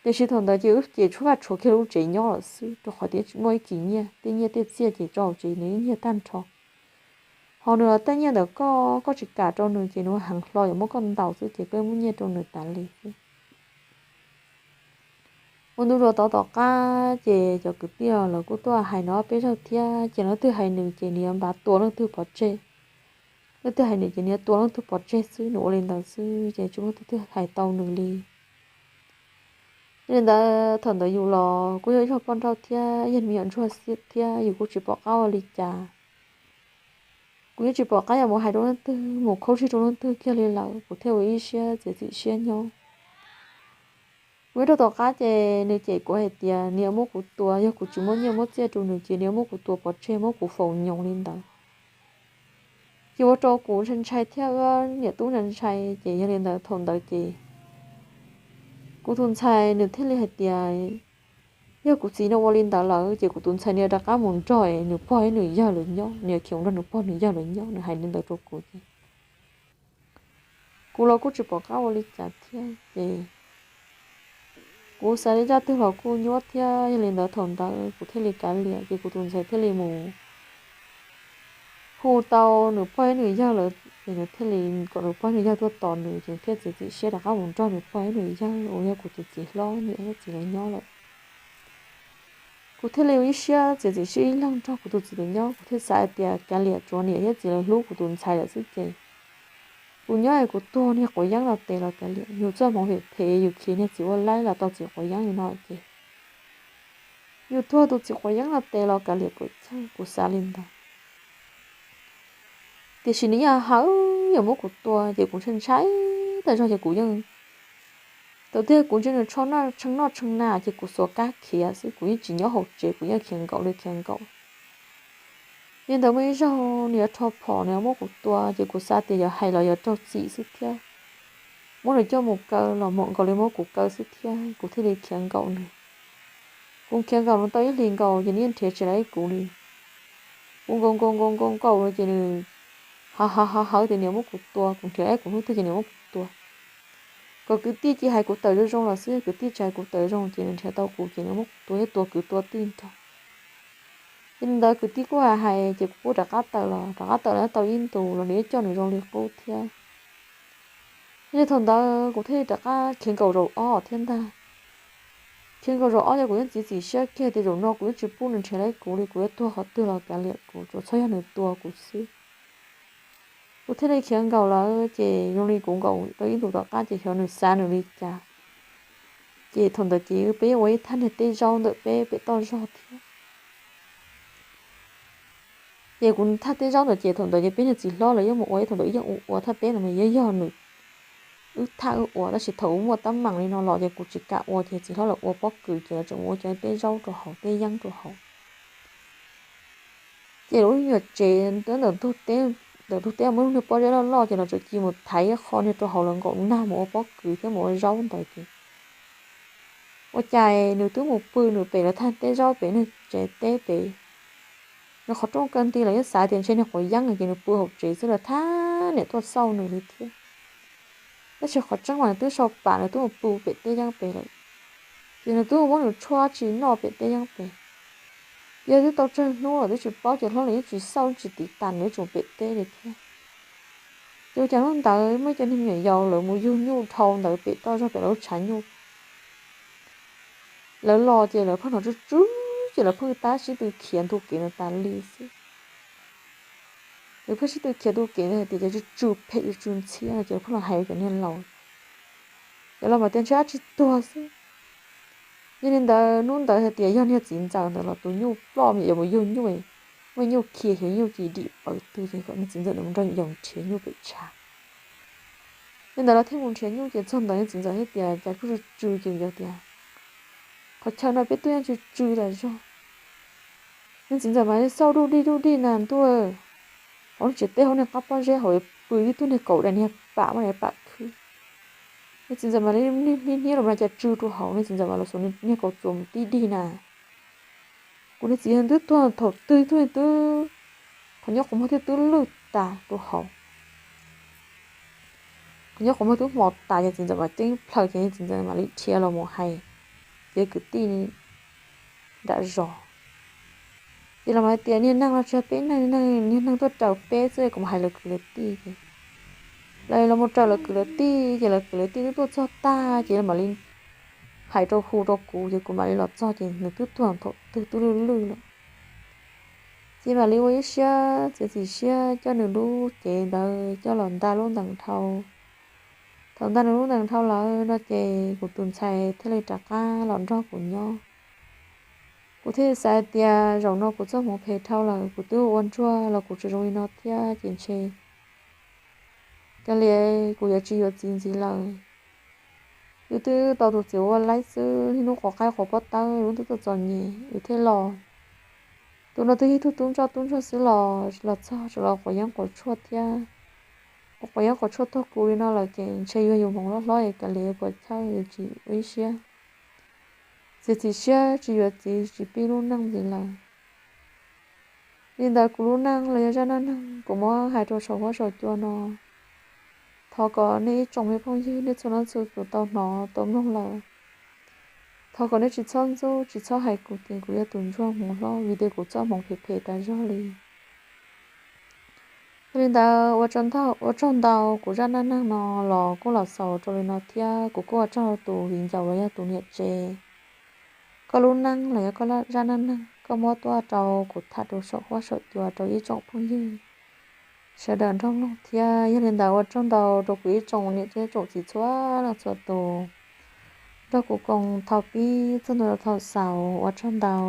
Tiam sis thaum ntawd ces wb ces tshuav vaj tshuav kiag lub tsev nyob lawm xwb, rau qhov tias tsis muaj ib kis nyiaj, tej nyiaj tej txiaj ces tso hauv tsev nws ib nyiag tag nrho. Ho nws los tej nyiaj ntawm koj, koj tsis kam rau nws ces nws heev hlo yuav muab koj ntaus xwb ces koj muab nyiaj rau nws tas li xwb. Ua ntu zus tom qab ces cov kwv tij lawv kuj tuaj hais nws ob peb zaug thiab, ces leej twg hais nws ces nws yuav npaj tua leej twg pov tseg, leej twg hais nws ces nws yuav tua leej twg pov tseg xwb, nws ua li ntawd xwb ces tsis muaj leej twg hais tau nws li. Yog li ntawd thaum ntawd yus los kuj yog ib zaug poj nrauj thiab yog me nyuam ntsuag xiab thiab yus kuj tsis pom qab ua li cas. Kuv yeej tsis pom qab yuav mus hais rau leej twg, mus khaub zig rau leej twg kiag li lawm, kuv thiaj ua ib siab txiav txim siab nyob. Kuv nyob rau tom qab ces nws cem kuv hais tias nws yuav muab kuv tua, yog kuv tsis muab nyiaj muab txiaj rau nws ces nws yuav muab kuv tua pov tseg, muab kuv faus nyoos li ntawd. Ces ua rau kuv ntshai ntshai thiab wb niam tub ntshai ntshai, ces yog li ntawd thaum ntawd ces kuv tus ntxhais nws thiaj li hais tias yog kuv txiv no ua li ntawd lawm ces kuv tus ntxhais nws rov qab mus nrog nws pog thiab nws yawg lawv nyob, nws yuav khiav mus nrog nws pog nws yawg lawv nyob, nws hais li ntawd rau kuv ces kuv los kuj tsis pom qab ua li cas thiab ces kuv xav li zaj twg los kuj nyuaj thiab. Yog li ntawd thaum ntawd kuv thiaj li kav liam ces kuv tus ntxhais thiaj li mus hu tau nws pog thiab nws yawg lawv, ces nws thiaj li kom nws pog nws yawg tuaj tos nws, ces thiaj txiav txim siab rov qab mus nrog nws pog thiab nws yawg uas yog kuv tus txiv hlob niam thiab txiv lawv nyob lawm. Kuv thiaj li ua ib siab txiav txim siab ib leeg nrog kuv tus txiv lawv nyob, kuv thiaj xav hais tias kav liam, tsuav niam thiab txiv lawv hlub kuv tus ntxhais lawm xwb ces kuv nyob es kuv tuag niag quav yeeb no tes los kav liam, yus txoj hmoov phem phem yus khiav niag txiv ua laib los tau txiv quav yeeb li no ces yus tuag tus txiv quav yeeb no tes los kav liam kuv chawj, kuv xav li ntawd. Tiam sis nws yeej hawv yuav muab kuv tua ces kuv ntshai ntshai tas zog ces kuv yeej, thaum twg kuv ntsia nws tshee noj tshee na ces kuv xuas kab khiav xwb, kuv yeej tsis nyob hauv tsev, kuv yeej khiav nkaum li khiav nkaum. Yog li ntawd muaj ib zaug nws yuav rho phom nws yuav muab kuv tua ces kuv xav tias yog hais los yog raug txim xwb thiab, muab nws coj mus kaw los mom nkaus li muab kuv kaw xwb thiab, kuv thiaj li khiav nkaum nws. Kuv khiav nkaum nws tau ib hlis nkaus ces nws yeej nrhiav tsis tau kuv li. Kuv nkaum nkaum nkaum nkaum nkaum nws ces nws hawv hawv hawv hawv tias nws yuav muab kuv tua, kuv nrhiav kuv hnub twg ces nws muab kuv tua. Kom kwv tij cia hais kuv tawm zoo zoo los xwb, kwv tij tsis hais kuv tawm zoo ces nws nrhiav tau kuv ces nws muab kuv tua thiab tua kwv tua tij nrog. Ces li ntawd kwv tij kuj hais ces kuv kuj rov qab tawm los, rov qab tawm los tau ib ntus los nws yeej coj nws zoo li qub thiab. Yog li thaum ntawd kuv thiaj li rov qab khiav nkaum zaum ob thiab ntag. Khiav nkaum zaum ob ces kuv yeej txiav txim siab kiag tias zaum no kuv yeej tsis pub nws nrhiav tau kuv li, kuv yuav tuag qhov twg los kav liam kuv, tsuas txhob yog nws tua kuv xwb. Kuv thiaj li khiav nkaum lawm ces zoo li kuv nkaum tau ib ntus tom qab ces xyov nws xav nws li cas, ces thaum ntawd ces peb ua ib thaj niag teb zaub ntawm peb pem toj zog thiab. Ces kuv thaj teb zaub ntawd ces thaum ntawd ces peb niag txiv hlob lawv yeej mus ua, thaum ntawd yeej ua thaj teb ntawd mas yeej yog nws wb thaj wb ua, tab sis thaum ub muaj teeb meem li no los ces kuv tsis kam ua ces txiv hlob lawv ua pob kws ces lawv tseem ua cov teb zaub rau hauv, teb yeeb rau hauv. Ces lawv lub nyuag tsev ntawm ntug teb, ntawm ntug teb muaj lub niag pob zeb loj loj ces lawv tseem cia mus thaiv ib qho niag rau hauv lawv nkaum nag mus ua pob kws thiab mus ua zaub ntawd ces ua cas nws twb mus pw nws pem lawv thaj teb zaub pem niag tsev teb pem, nws qhov rooj kaw nti los yeej xav tias ntshe niag quav yeeb ces nws pw hauv tsev xwb los thab niam tuaj xauj nws li thiab. Tab sis qhov tseeb mas nws twb sau pam nws twb mus pw pem teb yeeb pem lawm, ces nws twb muab nws tshuaj tsis noj pem teb yeeb pem. Ces twb tau tsawg hnub los twb tsis paub, ces hlob los yeej tsis xauj tsis tiv tas nws, yeej tseem pem teb li thiab. Ces ua cas hnub ntawd muaj cov niag me nyuam yaus lawv mus yug nyuj dhau ntawd pem toj zog pem lawv lub tshav nyuj. Lawv los ces lawv pheej hnov tsw tsw, ces lawv pheej tab sib tw khiav ntu kev ntawd tas li xwb. Lawv pheej sib tw khiav ntu kev ntawd hais tias ces tsw tsw phem tsw tsw ntxhiab no ces lawv pheej los hais cov niag laus. Cov laus mas tias ntshe dab tsi tuag xwb. Yog li ntawd hnub ntawd hais tias yog niag txiv ntxawm ntawd los tus nyuj ploj, me nyuam yaus mus yug nyuj, muaj nyuj khiav xyov nyuj cis dim pawv twg ces kom niag txiv ntxawm ntawd mus nrog yus nrhiav nyuj pem tshav. Li ntawd los thiaj mus nrhiav nyuj ces txog ntawd niag txiv ntxawm thiaj tias cas kuj tsw tsw ces yog tias qhov chaw no peb twb yeej tsw tsw tas zog. Niag txiv ntxawm mas xauj duj dig duj dig na ntuj, hauv niag tsev teb hauv niag qab pob zeb hauv pw ib tug niag kaus dai niag pam muaj niag pam khwb. Niag txiv ntxawm mas li niag hniab los mas cas tsw rau hauv, niag txiv ntxawm mas los xuas niag kaus txuas mus tib dig na. Kuv niag txiv twb tuag thaum twg twb, qhov nyob qhov muag twb twb lwj tas rau hauv. Qhov nyob qhov muag twb hmo tas ces txiv ntxawm mas ceeb plhaws ces txiv ntxawm mam li dhia los mus hais cov kwv tij nram zos. Ces los mas hais tias niag neeg no tsis yog peb neeg, niag neeg tuaj raws peb xwb, kuv mus hais lawv kwv lawv tij ces lawv los mus raws lawv kwv lawv tij ces lawv kwv lawv tij twb tuaj txog tag ces mam li hais rau hu rau kuv ces kuv mam li los txog ces nws twb tuag thaum twg twb lwj lwj lawm. Ces mam li ua ib siab txiav txim siab coj nws lub cev ntawd coj los nta lub ntees dhau. Thaum nta nws lub ntees dhau lawm no ces kuv tus ntxhais thiaj li rov qab los nrog kuv nyob. Kuv thiaj xav hais tias zaum no kuv txoj hmoov phem dhau lawm, kuv twb ua ntsuag los kuv tseem zoo li no thiab ces ntshe kav liam kuv yuav tsis yuav txiv ntxiv lawm. Wb twb tau tus txiv ua laib xwb, niaj hnub quav qaib quav pob tawb, lub ntuj tuaj txom nyem wb thiaj los. Tus no twb yog ib tug tub ntsoj tub ntsuag xwb los los txog tseem los quav yeeb quav tshuaj thiab. Quav yeeb quav tshuaj tuag kuv li no lawm ces ntshe yuav yus hmoov loj hlob es kav liam puas chawj yuav tsis ua ib siab txiav txim siab tsis yuav txiv tsis pib lub neej ntxiv lawm. Li ntawd kuv lub neej los yog zaj neej neeg kuv muab hais rau saum huab saum cua no, thov kom nej ib tsoom me phooj ywg nej txhua leej txhua tus tau hnov tau mloog lawm, thov kom nej tsis txhob ntxub tsis txhob hais kuv tias kuv yog tus ntsuag hmoov hlob vim tias kuv txoj hmoov phem phem tas zog li. Yog li ntawd ua tsaug ntau, kuv zaj neej neeg no los kuj los xaus rau li no thiab kuv kuj ua tsaug tus viv ncaus los yog tus niam tsev. Koj lub neej los yog koj zaj neej neeg koj muab tuaj rau kuv tham rau saum huab saum cua rau ib tsoom phooj ywg sawv daws nrog mloog thiab. Yog li ntawd ua tsaug ntau rau kuv ib tsoom niam txiv tsoom txiv txhua leej txhua tus nrog kuv koom thaum pib txog ntua rau thaum xaus, ua tsaug ntau.